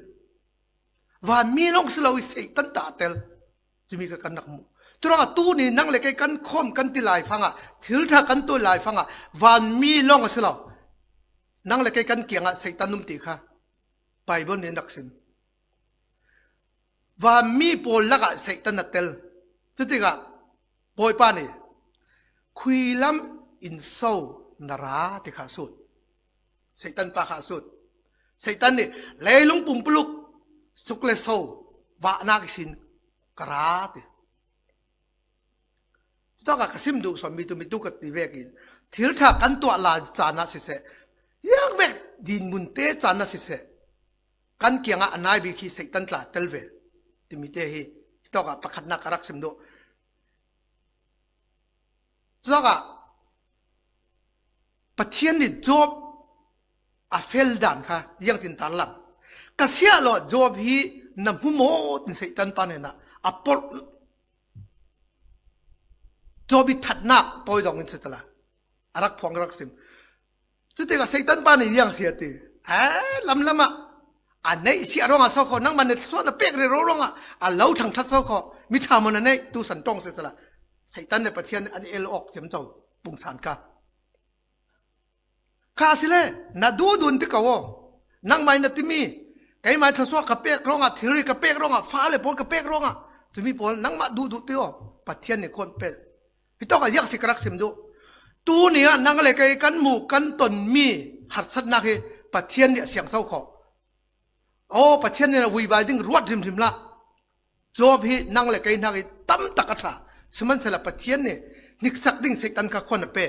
Vanmi lawng si lo i Satan tah a tel. Cumi kha kan rak mu. Curuangah tu ni nang le kei kan khawm kan ti lai fangah, thil ṭha kan tuah lai fangah, vanmi lawng a si lo. Nang le kei kan kiangah Satan um ti kha Bible nih an rak sim. Vanmi pawl lakah Satan a tel. Cutikah Bawipa nih, khui lam in so na ra ti kha a sut. Satan pa kha a sut. Satan nih, leilung pumpuluk suk le so vahnak ihsin ka ra ti. Cutawkah ka sim duh sawn mi tu mi tu ka ti vekin thil ṭha kan tuah lai caan ah siseh, ziangvek dinmun te caan ah siseh, kan kiangah a nai bik hi Satan tla tel ve timi te hi hitawkah pakhatnak ka rak sim duh. Cutawkah Pathian nih Job a fel dan kha ziangtin tarlang. Ka siah lawh Job hi na hmu maw tin Satan pa hnenah a porh. Job i ṭhatnak tawi dongin sisala a rak phuang rak sim. Cutikah Satan pa nih ziang si a ti. Eh, lamlamah a neih siah ruangah so khaw, nangmah nih thluasuah na pek rero ruangah a lo thangṭhat so khaw, mi ṭha maw na neih, tu san ṭawng sisala Satan le Pathian an el awk ciamco pungsan kha. Kha asile na duhdun ti ko aw. Nangmah in na timi, keimah thluasuah ka pek ruangah, thilri ka pek ruangah, fale pawl ka pek ruangah, cumi pawl nangmah duhduh ti aw. Pathian nih khuan pek. Hitawkah ziak si ka rak sim duh. Tuni ah nang le kei kan hmuh kan tonmi harsatnak hi Pathian nih a siang so khaw. Aw, Pathian nih a vuivai ding ruat hrimhrim hlah. Job hi nang le kei hnak i tam tak a ṭha. Sihmanhsehlaw Pathian nih hniksak ding Satan kha khuan a pe.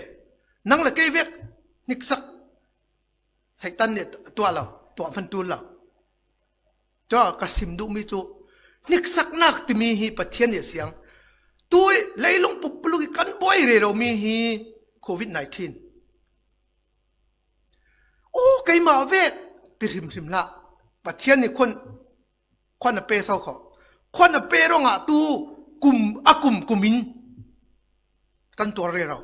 Nang le kei vek hniksak Satan nih tuah lo, tuah hman ṭul lo. Tua ka sim duhmi cu hniksaknak timi hi Pathian nih a siang. Tu i leilung pumpuluk i kan buai rero mi hi covid nineteen. Aw, keimah vek ti hrimhrim hlah. Pathian nih khuan, khuan a pe so khaw. Khuan a pe ruangah tu kum a kum kum in kan tuar rero.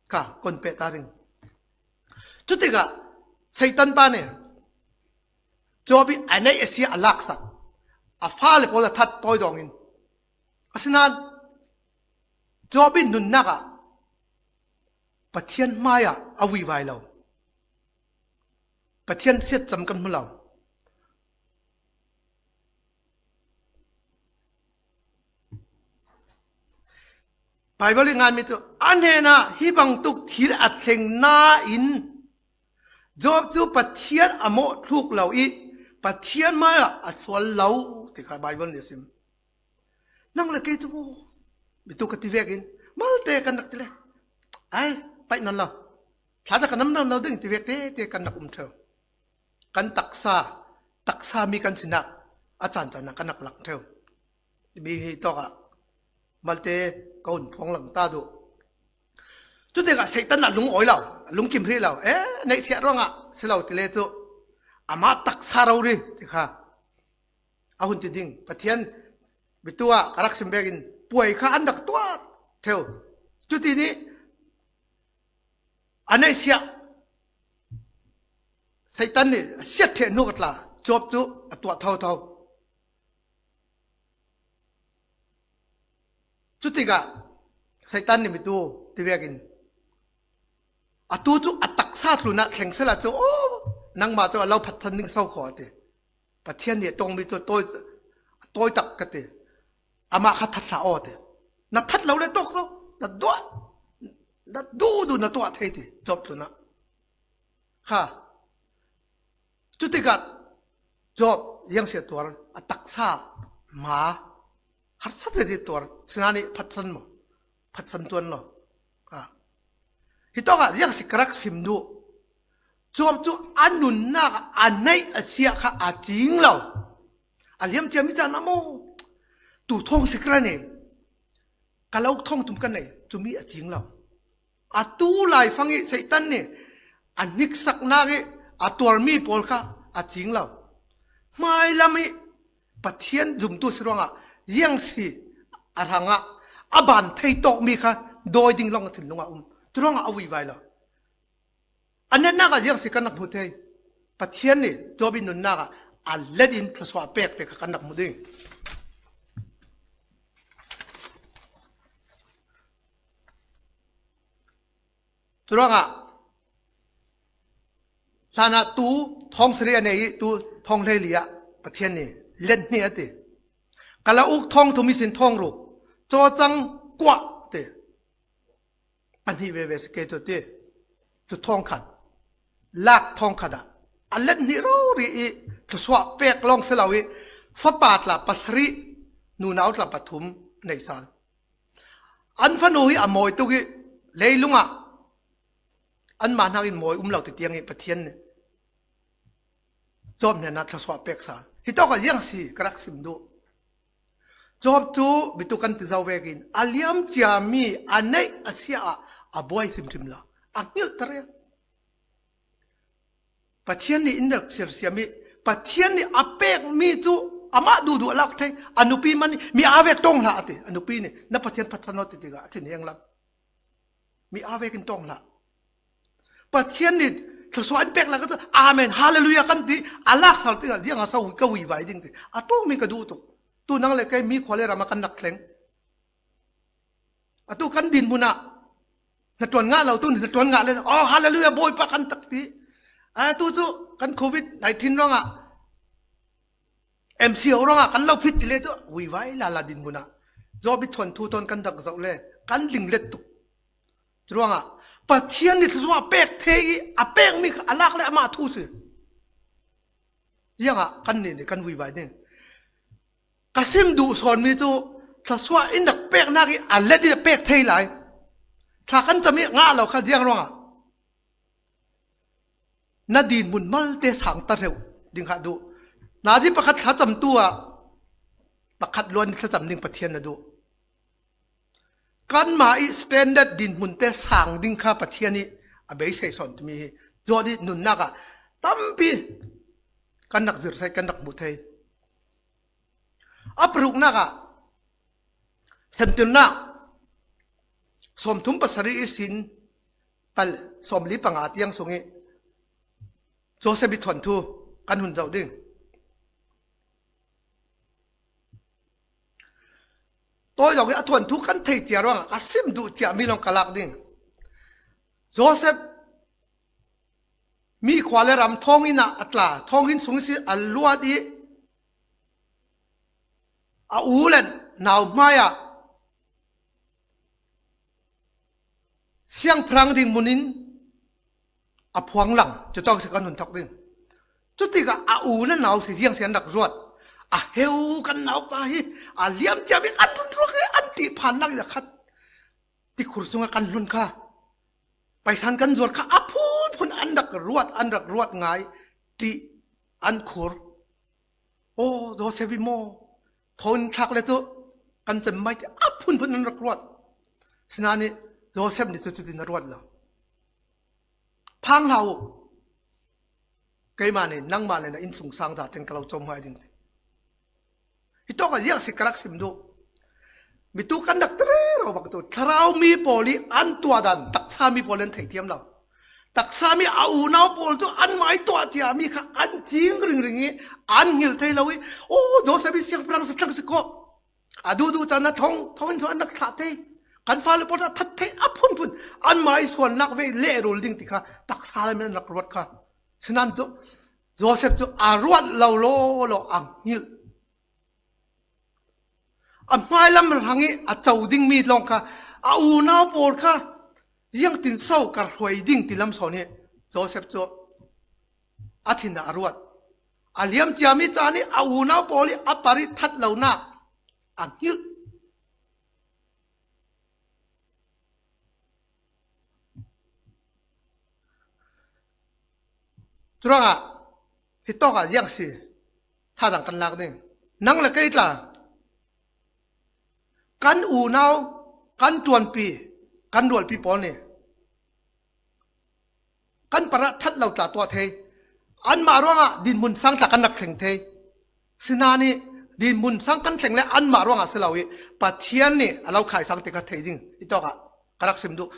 Ka kon peh ta ding. Cutikah Satan pa nih Job i a neih a sia a laksak, a fale pawl a that tawi dongin. Asinain Job i nunnak ah Pathian hmaiah a vuivai lo. Pathian siatcam kan hmu lo. Bible i ngai mi cu a hnenah hi bangtuk thil a thleng nain Job cu Pathian a mawh thluk lo i Pathian hmaiah a sual lo ti kha Bible nih a sim. Nang le kei cu bitu ka ti vekin malte kan rak ti le ai paih nawn lo. Thla ca ka nam nawn lo ding ti vek tete kan rak um ṭheu. Kan taksa, taksa mi kan sinak a caan caan ah kan rak lang ṭheu. Mi hi tawkah malte ka hun ṭhuang lang ta duh. Cutikah Satan a lung awi lo, a lungkim hrih lo, e, neihsiah ruangah si lo ti le cu amah taksa rori ti kha a hun ti ding. Pathian bitu ah ka rak sim vekin puai kha an rak tuah ṭheu. Cuti nih a neihsiah Satan nih a siat ṭheh hnu ka tla Job cu a tuah thotho. Cutikah Satan nih mitu ti vekin atu cu a taksa tlunah thleng sehla cu aw nangmah cu a lo phatsan ding so kho a ti. Pathian nih a ṭongmi cu tawi, tawi tak ka ti. Amah kha that hlah aw ti. Na that lo le tawk cu na duh, na duhduh na tuah thei ti Job tlunah. Kha. Cutikah Job ziang si a tuar a taksa hma harsa tete tuar sinanih phatsan maw? Phatsan tuan lo. Kha. Hitawkah ziang si ka rak sim duh. Job cu a nunnak a neih a siah kha a cing lo. A liam ciami caan a maw? Tu thawng si ka ra nei. Ka lo thawng tum ka nei. Cumi a cing lo. Atu laifang i Satan nih a hniksaknak i a tuarmi pawl kha a cing lo. Hmailam i Pathian zumtu si ruangah ziang si a hrangah a ban thei tawkmi kha dawi ding lawng a thinlung ah um. Curuangah a vuivai lo. A netnak ah ziang si kan rak hmu thei. Pathian nih Job i nunnak ah a let in thluasuah pek te kha kan rak hmu ding. Curuangah hlanah tu thawng sarih a nei i tu thawng hleili ah Pathian nih let hnih a ti. Ka la uk thawng thum ihsin thawng ruk cawcang kuah ti. Pahnih veve si kei cu ti. Cu thawng khat lak thawng khat ah a let hnih rori i thluasuah pek lawng si lo i fapa tla pasarih nunau tla pathum nei sal. An fanu hi a mawi tuk i leilungah anmah hnakin mawi um lo ti tiang i Pathian nih Job hnenah thluasuah pek sal. Hitawkah ziang si ka rak sim duh. Job cu bitu kan ti zo vekin a liam ciami a neih a siah ah a buai hrimhrim lo. A hngilh ta rel. Pathian nih in rak sersiam i Pathian nih a pekmi cu amah duhduh a lak thei. A nupi man i mi aa vek ṭawng hlah a ti. A nupi nih na Pathian phatsan aw ti tikah a thin heng lam. Mi aa vekin ṭawng hlah. Pathian nih thluasuah in pek lak a cu amen hallelujah kan ti. A lak sal tikah ziang a so ka vuivai ding ti a ṭawngmi ka duh tuk. Tu nang le kei mi khua le ram ah kan rak thleng. Atu kan dinhmun ah hnaṭuan ngah lo tu hnaṭuan ngah le aw hallelujah Bawipa kan tak ti. Atu cu kan covid nineteen ruangah M C O ruangah kan lo phit ti le cu vuivai lala dinhmun ah Job i thuanthu tawn kan rak zoh le kan linglet tuk. Curuangah Pathian nih thluasuah a pek thei i a pekmi kha a lak le amah thu si. Ziangah kannih nih kan vuivai ding. Ka sim duh sawnmi cu thluasuah in rak peknak i a let i a pek thei lai. Thla kan cam i ngah lo kha ziang ruangah na dinhmun malte sang ta hreuh ding kha duh. Nazi pakhat thlacamtu ah pakhat luan i thlacam ding Pathian na duh. Kanmah i standard dinhmun te sang ding kha Pathian i a beisei sawn timi hi Job i nunnak ah tampi kan rak zirsaih kan rak hmuh thei. A paruknak ah Semtirnak sawmthum pasarih ihsin pal sawmli panga tiang sung i Joseph i thuanthu kan hun zoh ding. Tawi zong i a thuanthu kan thei cia ruangah ka sim duh ciami lawng ka lak ding. Joseph mi khua le ram thawnginn ah a tla, thawnginn sung ihsi a luat i a u le nau hmai ah siangpahrang ding munin a phuang lang, cutawk si kan hun thawk ding. Cutikah a u le nau si ziang si an rak ruat. A heu kan naupa hi, a liam ciam hi an run ruak hi, an tih phan nak i a khat tikhur sungah kan hlun kha. Paisan kan zuar kha a phunphun an rak ruat, an rak ruat ngai tih an khur. Aw, Joseph i maw, thawn thlak le cu kan cem mai ti a phunphun an rak ruat. Sinain Joseph nih cu cutin a ruat lo. Phang hlah uh. Keimah nih nangmah le na innsungsang zaten ka lo cawmhmai ding ti. Hitawk ah ziang si ka rak sim duh. Mitu kan rak ti rero bak tu. Thlarau mi pawl i an tuah dan taksa mi pawl in thei thiam lo. Taksa mi a unau pawl cu anmah i tuah ciami kha an cing ringring i an hngilh thei lo i, aw, Joseph i siangpahrang si thlang si khawh. A duhduh caan a thong, thong in thong an rak thlah thei. Kan fale pawl a that thei a phunphun. Anmah i sualnak ve i lehrul ding ti kha taksa lam in an rak ruat kha. Sinan cu Joseph cu a ruat lo law law a hngilh. A hmailam hrang i a co dingmi lawng kha, a unau pawl kha ziangtin so ka hruai ding ti lam sawn hi Joseph cu a thin ah a ruat. A liam ciami caan i a unau pawl i a par i that lonak a hngilh. Curuangah hitawkah ziang si thazaang kan lak ding. Nang le kei tla kan unau, kan ṭuanpi, kan rualpi pawl nih kan parah ṭhat lo tla tuah thei. Anmah ruangah dinhmun sang tla kan rak thleng thei. Sinain dinhmun sang kan thleng le anmah ruangah si lo i Pathian nih a lo khaisang ti kha thei ding. Hitawkah ka rak sim duh.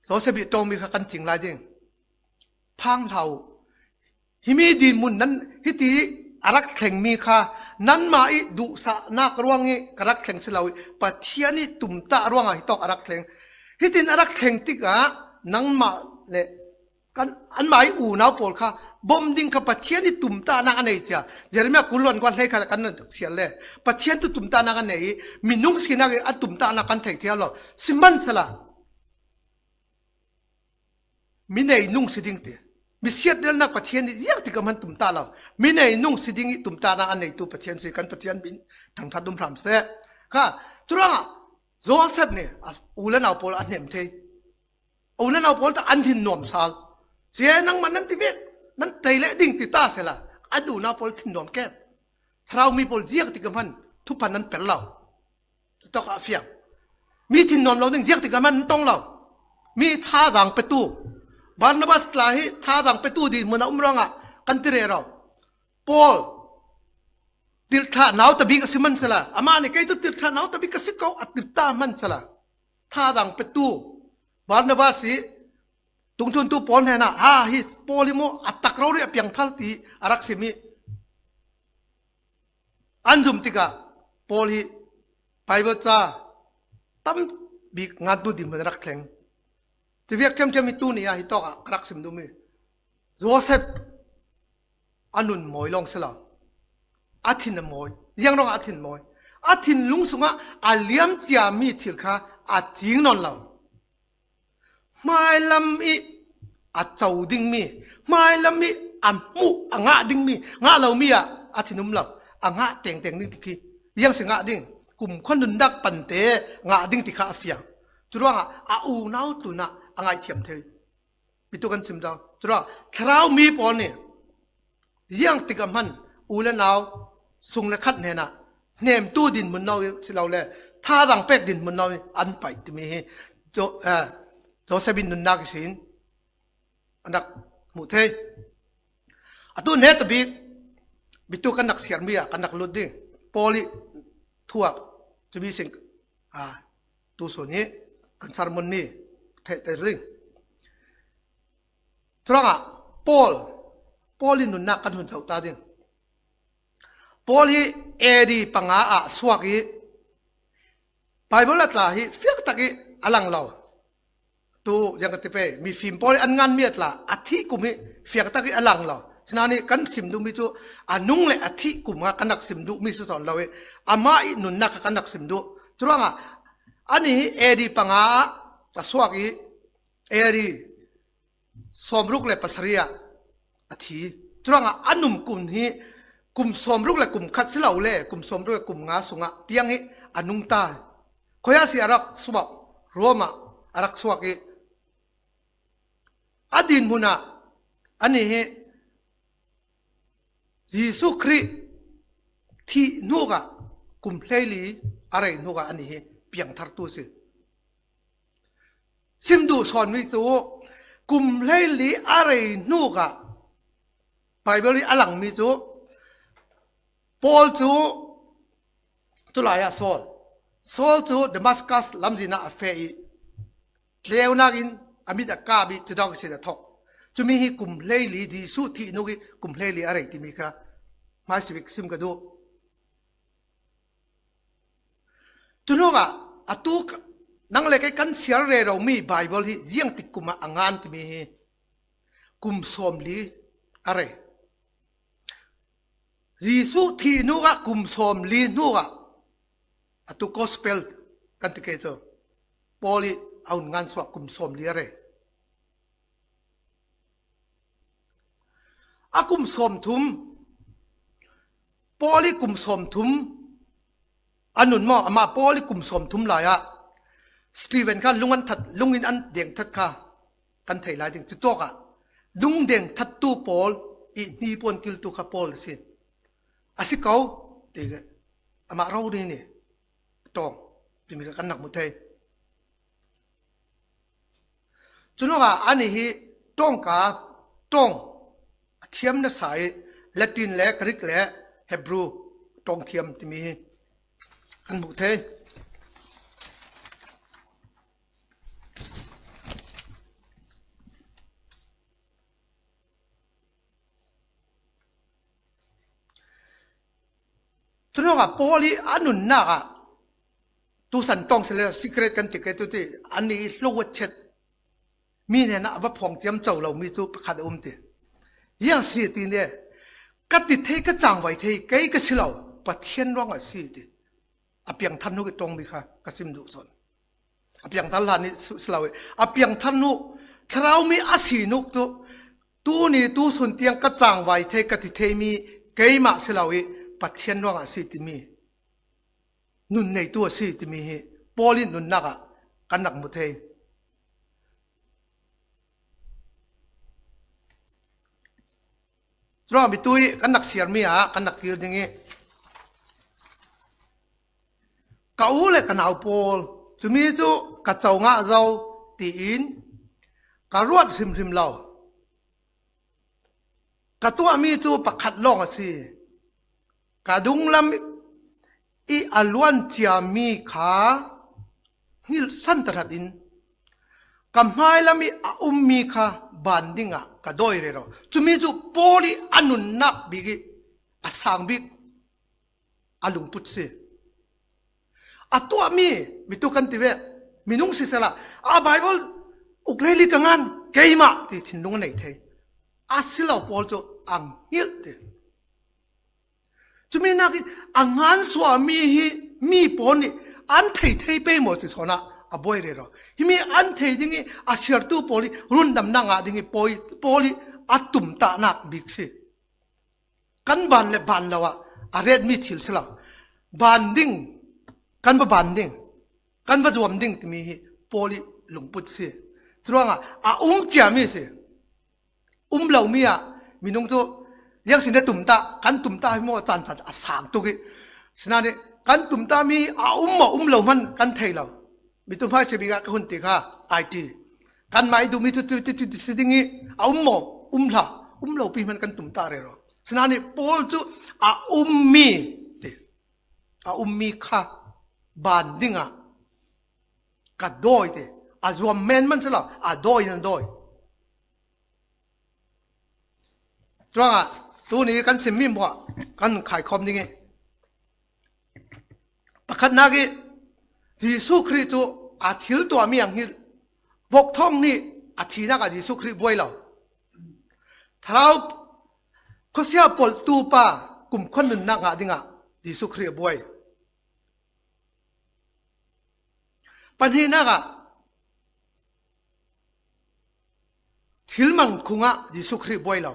Joseph i ṭawngmi kha kan cing lai ding. Phang hlah uh. Himi dinhmun nan hiti a rak thlengmi kha nanmah i duhsahnak ruang i ka rak thleng si lo i Pathian i tumtah ruangah hitawk a rak thleng. Hitin a rak thleng tikah nangmah le kan, anmah i unau pawl kha bawmh ding kha Pathian i tumtahnak a nei cia. Jeremiah kul luan kua hlei kha kan siar le Pathian tu tumtahnak a nei i minung sinak i a tumtahnak kan thei thiam lo. Sihmanhsehlaw mi nei nung si ding ti. Mi siatrelnak Pathian nih ziangtik a hman tumtah lo. Mi nei nung si ding i tumtahnak a neitu Pathian si kan Pathian min thangṭhat um hram seh. Kha, curuangah Joseph nih a u le nau pawl a hnem thei. A u le nau pawl ta an thin nuam sal. Sia nangmah nan ti vek, nan tei leh ding ti ta sehla. A unau pawl thin nuam kem. Thlarau mi pawl ziangtik a hman thuphan nan per lo. Tawk a fiang. Mi thin nuam lo ding ziangtik a hman an tong lo. Mi thazaang petu. Barnabas tla hi thazaang petu dinhmun a um ruangah kan ti rero. Paul tirhthlah nau tabik a si hmansehla, amah nih kei cu tirhthlah nau tabik ka si ko a ti ta hmansehla, thazaang petu Barnabas hi tungthluntu Paul hnenah, ha, hi Paul hi maw a tak rori a piangthar ti a rak sim i an zum tikah Paul hi Bible ca tam bik ngantu dinhmun a rak thleng. Tiviak ṭhiamṭhiam hi tu ni ah hitawk ah a rak sim duhmi Joseph a nun mawi lawng si lo. A thin a mawi. Ziang ruangah a thin mawi? A thinlung sungah a liam ciami thil kha a cing nawn lo. Hmailam i a co dingmi, hmailam i a hmuh a ngah dingmi, ngah lomi ah a thin um lo. A ngah tengteng ding ti khi ziang si ngah ding, kumkhua nunnak pante ngah ding ti kha a fiang. Curuangah a unau tlunah a ngaihthiam thei. Pitu kan sim dau. Curuangah thlarau mi pawl nih ziangtik a hman u le nau sung le khat hnenah hnemtu dinhmun lo si lo le thazaang pek dinhmun lo an paih timi hi Jo-, eh, Joseph in nunnak ihsin an rak hmuh thei. Atu hne tabik bitu kan rak siarmi ah kan rak lut ding. Paul i thuak cumi sin, ah, tu sun hi kan sermon ni thehter ding. Curuangah Paul, Paul in nunnak kan hun zoh ta ding. Paul hi A D panga ah suak i Bible a tla hi fiangtak i a lang lo. Tu ziang ka ti pei, mifim pawl i an ngan miat la, a thih kum hi fiang tak i a lang lo. Sina ni kan sim duh mi cu a nung le a thih kum nga kan rak sim duh mi si sawn lo i, amah i nunnak kha kan rak sim duh. Curuangah ani hi A D panga ah a suak i, A D sawmruk le pasarih ah a thi. Curuangah a nung kum hi kum sawmruk le kum khat si lo le, kum sawmruk le kum nga sungah tiang hi a nungta. Khuasia a rak suak, Roma a rak suak i, a dinhmun ah ani hi Jesuh Khrih thih hnukah kum hleili a rei hnukah ani hi piangthartu si. Sim duh sawn mi cu kum hleili a rei hnukah Baibal i a lang mi cu Paul cu, culai ah Saul, Saul cu Damascus lamzin ah a feh i tleunak in a mit a kap i cidawk sin a thawk. Cumi hi kum hleili, Jesuh thih hnuk i kum hleili a rei timi kha hmaisabik sim ka duh. Cu hnukah atu nang le kei kan siar rero mi Baibal hi ziang tik kum ah a ngan timi hi kum sawmli a rei. Jesuh thih hnukah kum sawmli hnukah atu gospel kan ti kei cu Paul i a hun ngan suak kum sawmli a rei. A kum sawmthum, Paul i kum sawmthum a nun maw, amah Paul i kum sawmthum lai ah Stephen kha lung an that, lung in an deng that kha kan thei lai ding. Cutawk ah lung deng thattu Paul i hnipuan kiltu kha Paul a si. A si ko, ti amah rori ni tawng timi kha kan rak mu thei. Cu hnukah ani hi tawngka, tawng a thiam nasa i Latin le Greek le Hebrew tawng thiam timi hi kan hmuh thei. Cu hnukah Paul i a nunnak ah tusan tawng si le secret kan ti kei tu ti, ani i hlo a chet mi hnenah a va phawng ciam co lo mi cu pakhat a um ti. Ziang si ti ne, ka ti thei, ka cangvai thei kei ka si lo, Pathian ruangah si ti. A piangthar hnuk i tawngmi kha ka sim duh sawn. A piangthar hlan i si lo i, a piangthar hnuk, thlarau mi a si hnuk cu, tuni tusun tiang ka cangvai thei, ka ti thei mi keimah si lo i, Pathian ruangah si timi, nun neitu a si timi hi Paul i nunnak ah kan rak mu thei. Curuangah mitu i kan rak siar mi ah kan rak kir ding i, ka u le ka nau pawl, cumi cu ka co ngah zo, tiin ka ruat hrimhrim lo. Ka tuahmi cu pakhat lawng a si. Ka dunglam i a luan ciami kha hngilh san tahratin ka hmailam i a ummi kha ban dingah ka dawi rero. Cumi cu Paul i a nunnak bik i a sang bik a lungput si. A tuahmi mitu kan ti ve, minung sisela, a Baibal uk leili ka ngan, keimah ti thinlung a nei thei. A si lo pawl cu a hngilh ti. Cumi nakin a ngan suahmi hi mi pawl nih an thei thei pei maw ti sawnah a buai rero. Himi an thei ding i a siartu pawl i rundamnak ngah ding i pawl i, pawl i a tumtahnak bik si. Kan ban le ban lo ah a retmi thil si lo. Ban ding, kan va ban ding, kan va zuam ding timi hi Paul i lungput si. Curuangah a um ciami si. Um lomi ah minung cu ziang sin le tumtah, kan tumtah hi maw caan caan a sang tuk i. Sinain kan tumtah mi a um maw um lo hman kan thei lo. Mitu hmai si bik ah ka hun ti kha, I T. Kan mah i duhmi cu tu, tu, tu, tu si ding i a um maw? Um hlah. Um lo pi hman kan tumtah rero. Sinain Paul cu a ummi ti. A ummi kha ban dingah ka dawi ti. A zuam men man si lo, a dawi nan dawi. Curuangah tuni kan simmi hmuah kan khaikhawm ding i, pakhatnak i Jesuh Khrih cu a thil tuahmi a hngilh, Vok thong nih a thinak ah Jesuh Khrih buai lo. Thlarau khuasia polhtu pa kumkhua nunnak ngah dingah Jesuh Khrih a buai. Pahnihnak ah thil man khungah Jesuh Khrih buai lo.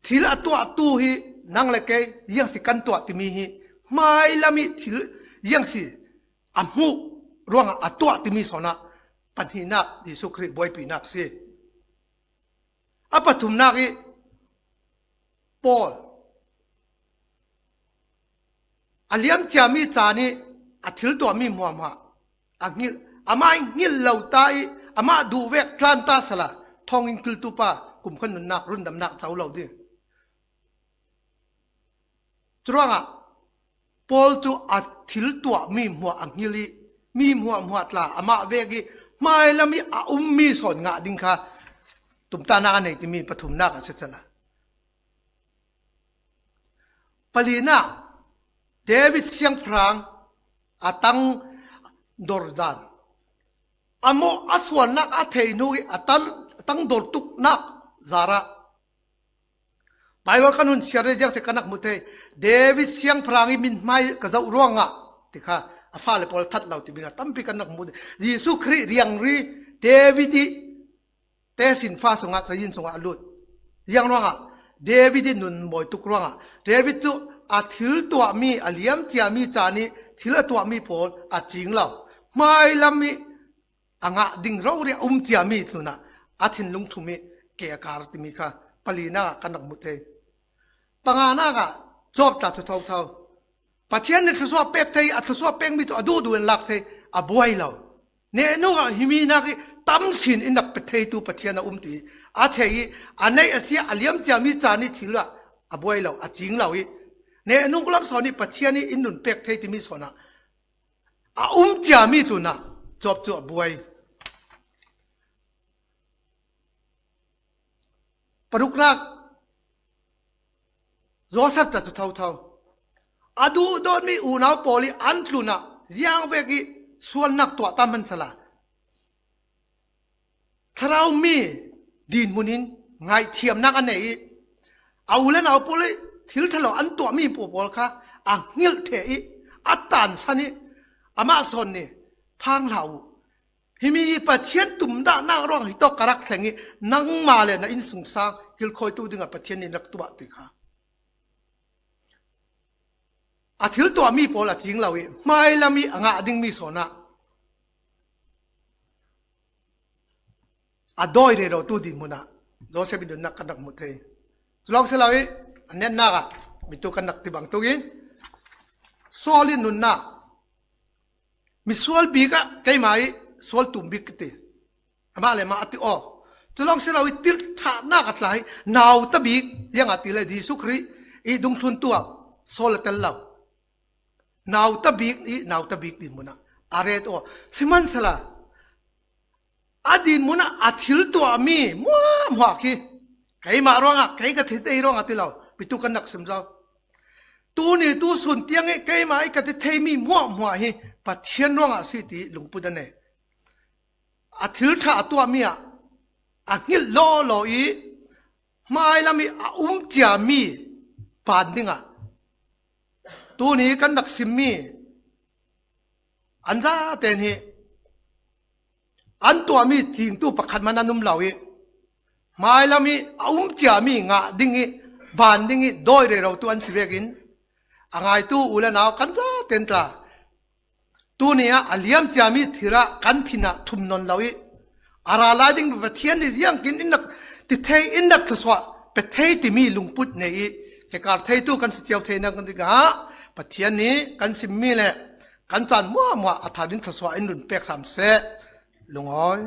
Thil a tuahtu hi nang le kei ziangsi kan tuah timi hi, hmailam ih thil ziangsi a hmuh ruangah a tuah timi sawnah pahnihnak Jesuh Khrih buaipinak si. A pathumnak ih Paul a liamciami caan ih a thil tuahmi hmuahhmuah a hngilh, amah ih hngilh lo ta ih amah duh vek tlanta sala thonginn kiltu pa kumkhua nunnak rundamnak co lo ding. Curuangah Paul cu a thil tuahmi hmuah a hngilh ih mi hmuahhmuah tla amah vek ih hmailam ih a ummi sawn ngah ding kha tumtahnak a nei timi pathumnak a si sala. Palinak, David siangpahrang a tang dor dan, a mawh a sualnak a thei hnu ih a tang, a tang dor tuknak zarah Baibal kan hun siar le ziangsi kan rak hmu thei. David siangpahrang ih mithmai ka zoh ruangah ti kha a fale pawl a that lo ti bingah tampi kan rak hmu thei. Jesuh Khrih riangri David ih tesinfa sungah, cazin sungah a lut. Ziang ruangah David ih nun mawi tuk ruangah David cu a thil tuahmi, a liamciami caan ih thil a tuahmi pawl a cing lo. Hmailam ih a ngah ding rori a um ciami tlunah a thinlung thum ih ke a kar timi kha palinak ah kan rak hmu thei. Panganak ah Job tla cu thotho. Pathian nih thluasuah pek thei, a thluasuah pekmi cu a duhduh in lak thei, a buai lo. Nehnuk ah himi nak ih tamsin in rak pe theitu Pathian a um ti a thei ih a neih a si ah a liamciami caan ih thil ah a buai lo, a cing lo ih nehnuk lam sawn ih Pathian ih in nun pek thei timi sawn ah a um ciami tlunah Job cu a buai. Paruknak Joseph tla cu thotho. A duhdawtmi unau pawl ih an tlunah ziangvek ih sualnak tuah ta hmansala thlarau mi dinhmun in ngaihthiamnak a nei ih a u le nau pawl ih thil ṭhalo an tuahmi pawl kha a hngilh ṭheh ih a tansan ih amah sawn nih phang hlah uh. Himi hi Pathian tumdahnak ruang hi tawk ka rak thleng ih nangmah le na innsungsang kilkhawitu dingah Pathian nih rak tuah ti kha. A thil tuahmi pawl a cing lo ih hmailam ih a ngah dingmi sawn ah a dawi rerotu dinhmun ah Joseph ih nunnak kan rak hmu thei. Culawng si lo ih a netnak ah mitu kan rak ti bang tuk ih Saul ih nunnak misual bik ah keimah ih sual tum bik ka ti. Amah le mah a ti aw. Culawng si lo ih tirhthahnak a tla ih nauta bik, ziangahtile Jesuh Khrih ih dungthluntu ah Saul a tel lo. Nauta bik ih nauta bik dinhmun ah a ret aw. Sihmansala a dinhmun ah a thil tuahmi hmuahhmuah khi keimah ruangah, kei ka thi thei ruangah ti lo, mitu kan rak sim zo. Tuni tu sun tiang ih keimah ih ka ti theimi hmuahhmuah hi Pathian ruangah si ti lungput a nei. A thil ṭha a tuahmi ah a hngilh lawlaw ih hmailam ih a um ciami ban dingah tuni kan rak simmi an zaten hi an tuahmi cingtu pakhat man an um lo ih hmailam ih a um ciami ngah ding ih ban ding ih dawi rerotu an si vekin a ngaitu u le nau kan zaten tla tuni ah a liam ciami thil ah kan thin ah thum nawn lo ih a ra lai ding Pathian nih ziangkin in rak ti thei, in rak thluasuah pe thei timi lungput nei ih kekar theitu kan si cio thei nak dingah Pathian nih kan simmi le kan caan hmuahhmuah a thar in thluasuah in run pek hram seh. Lungawi.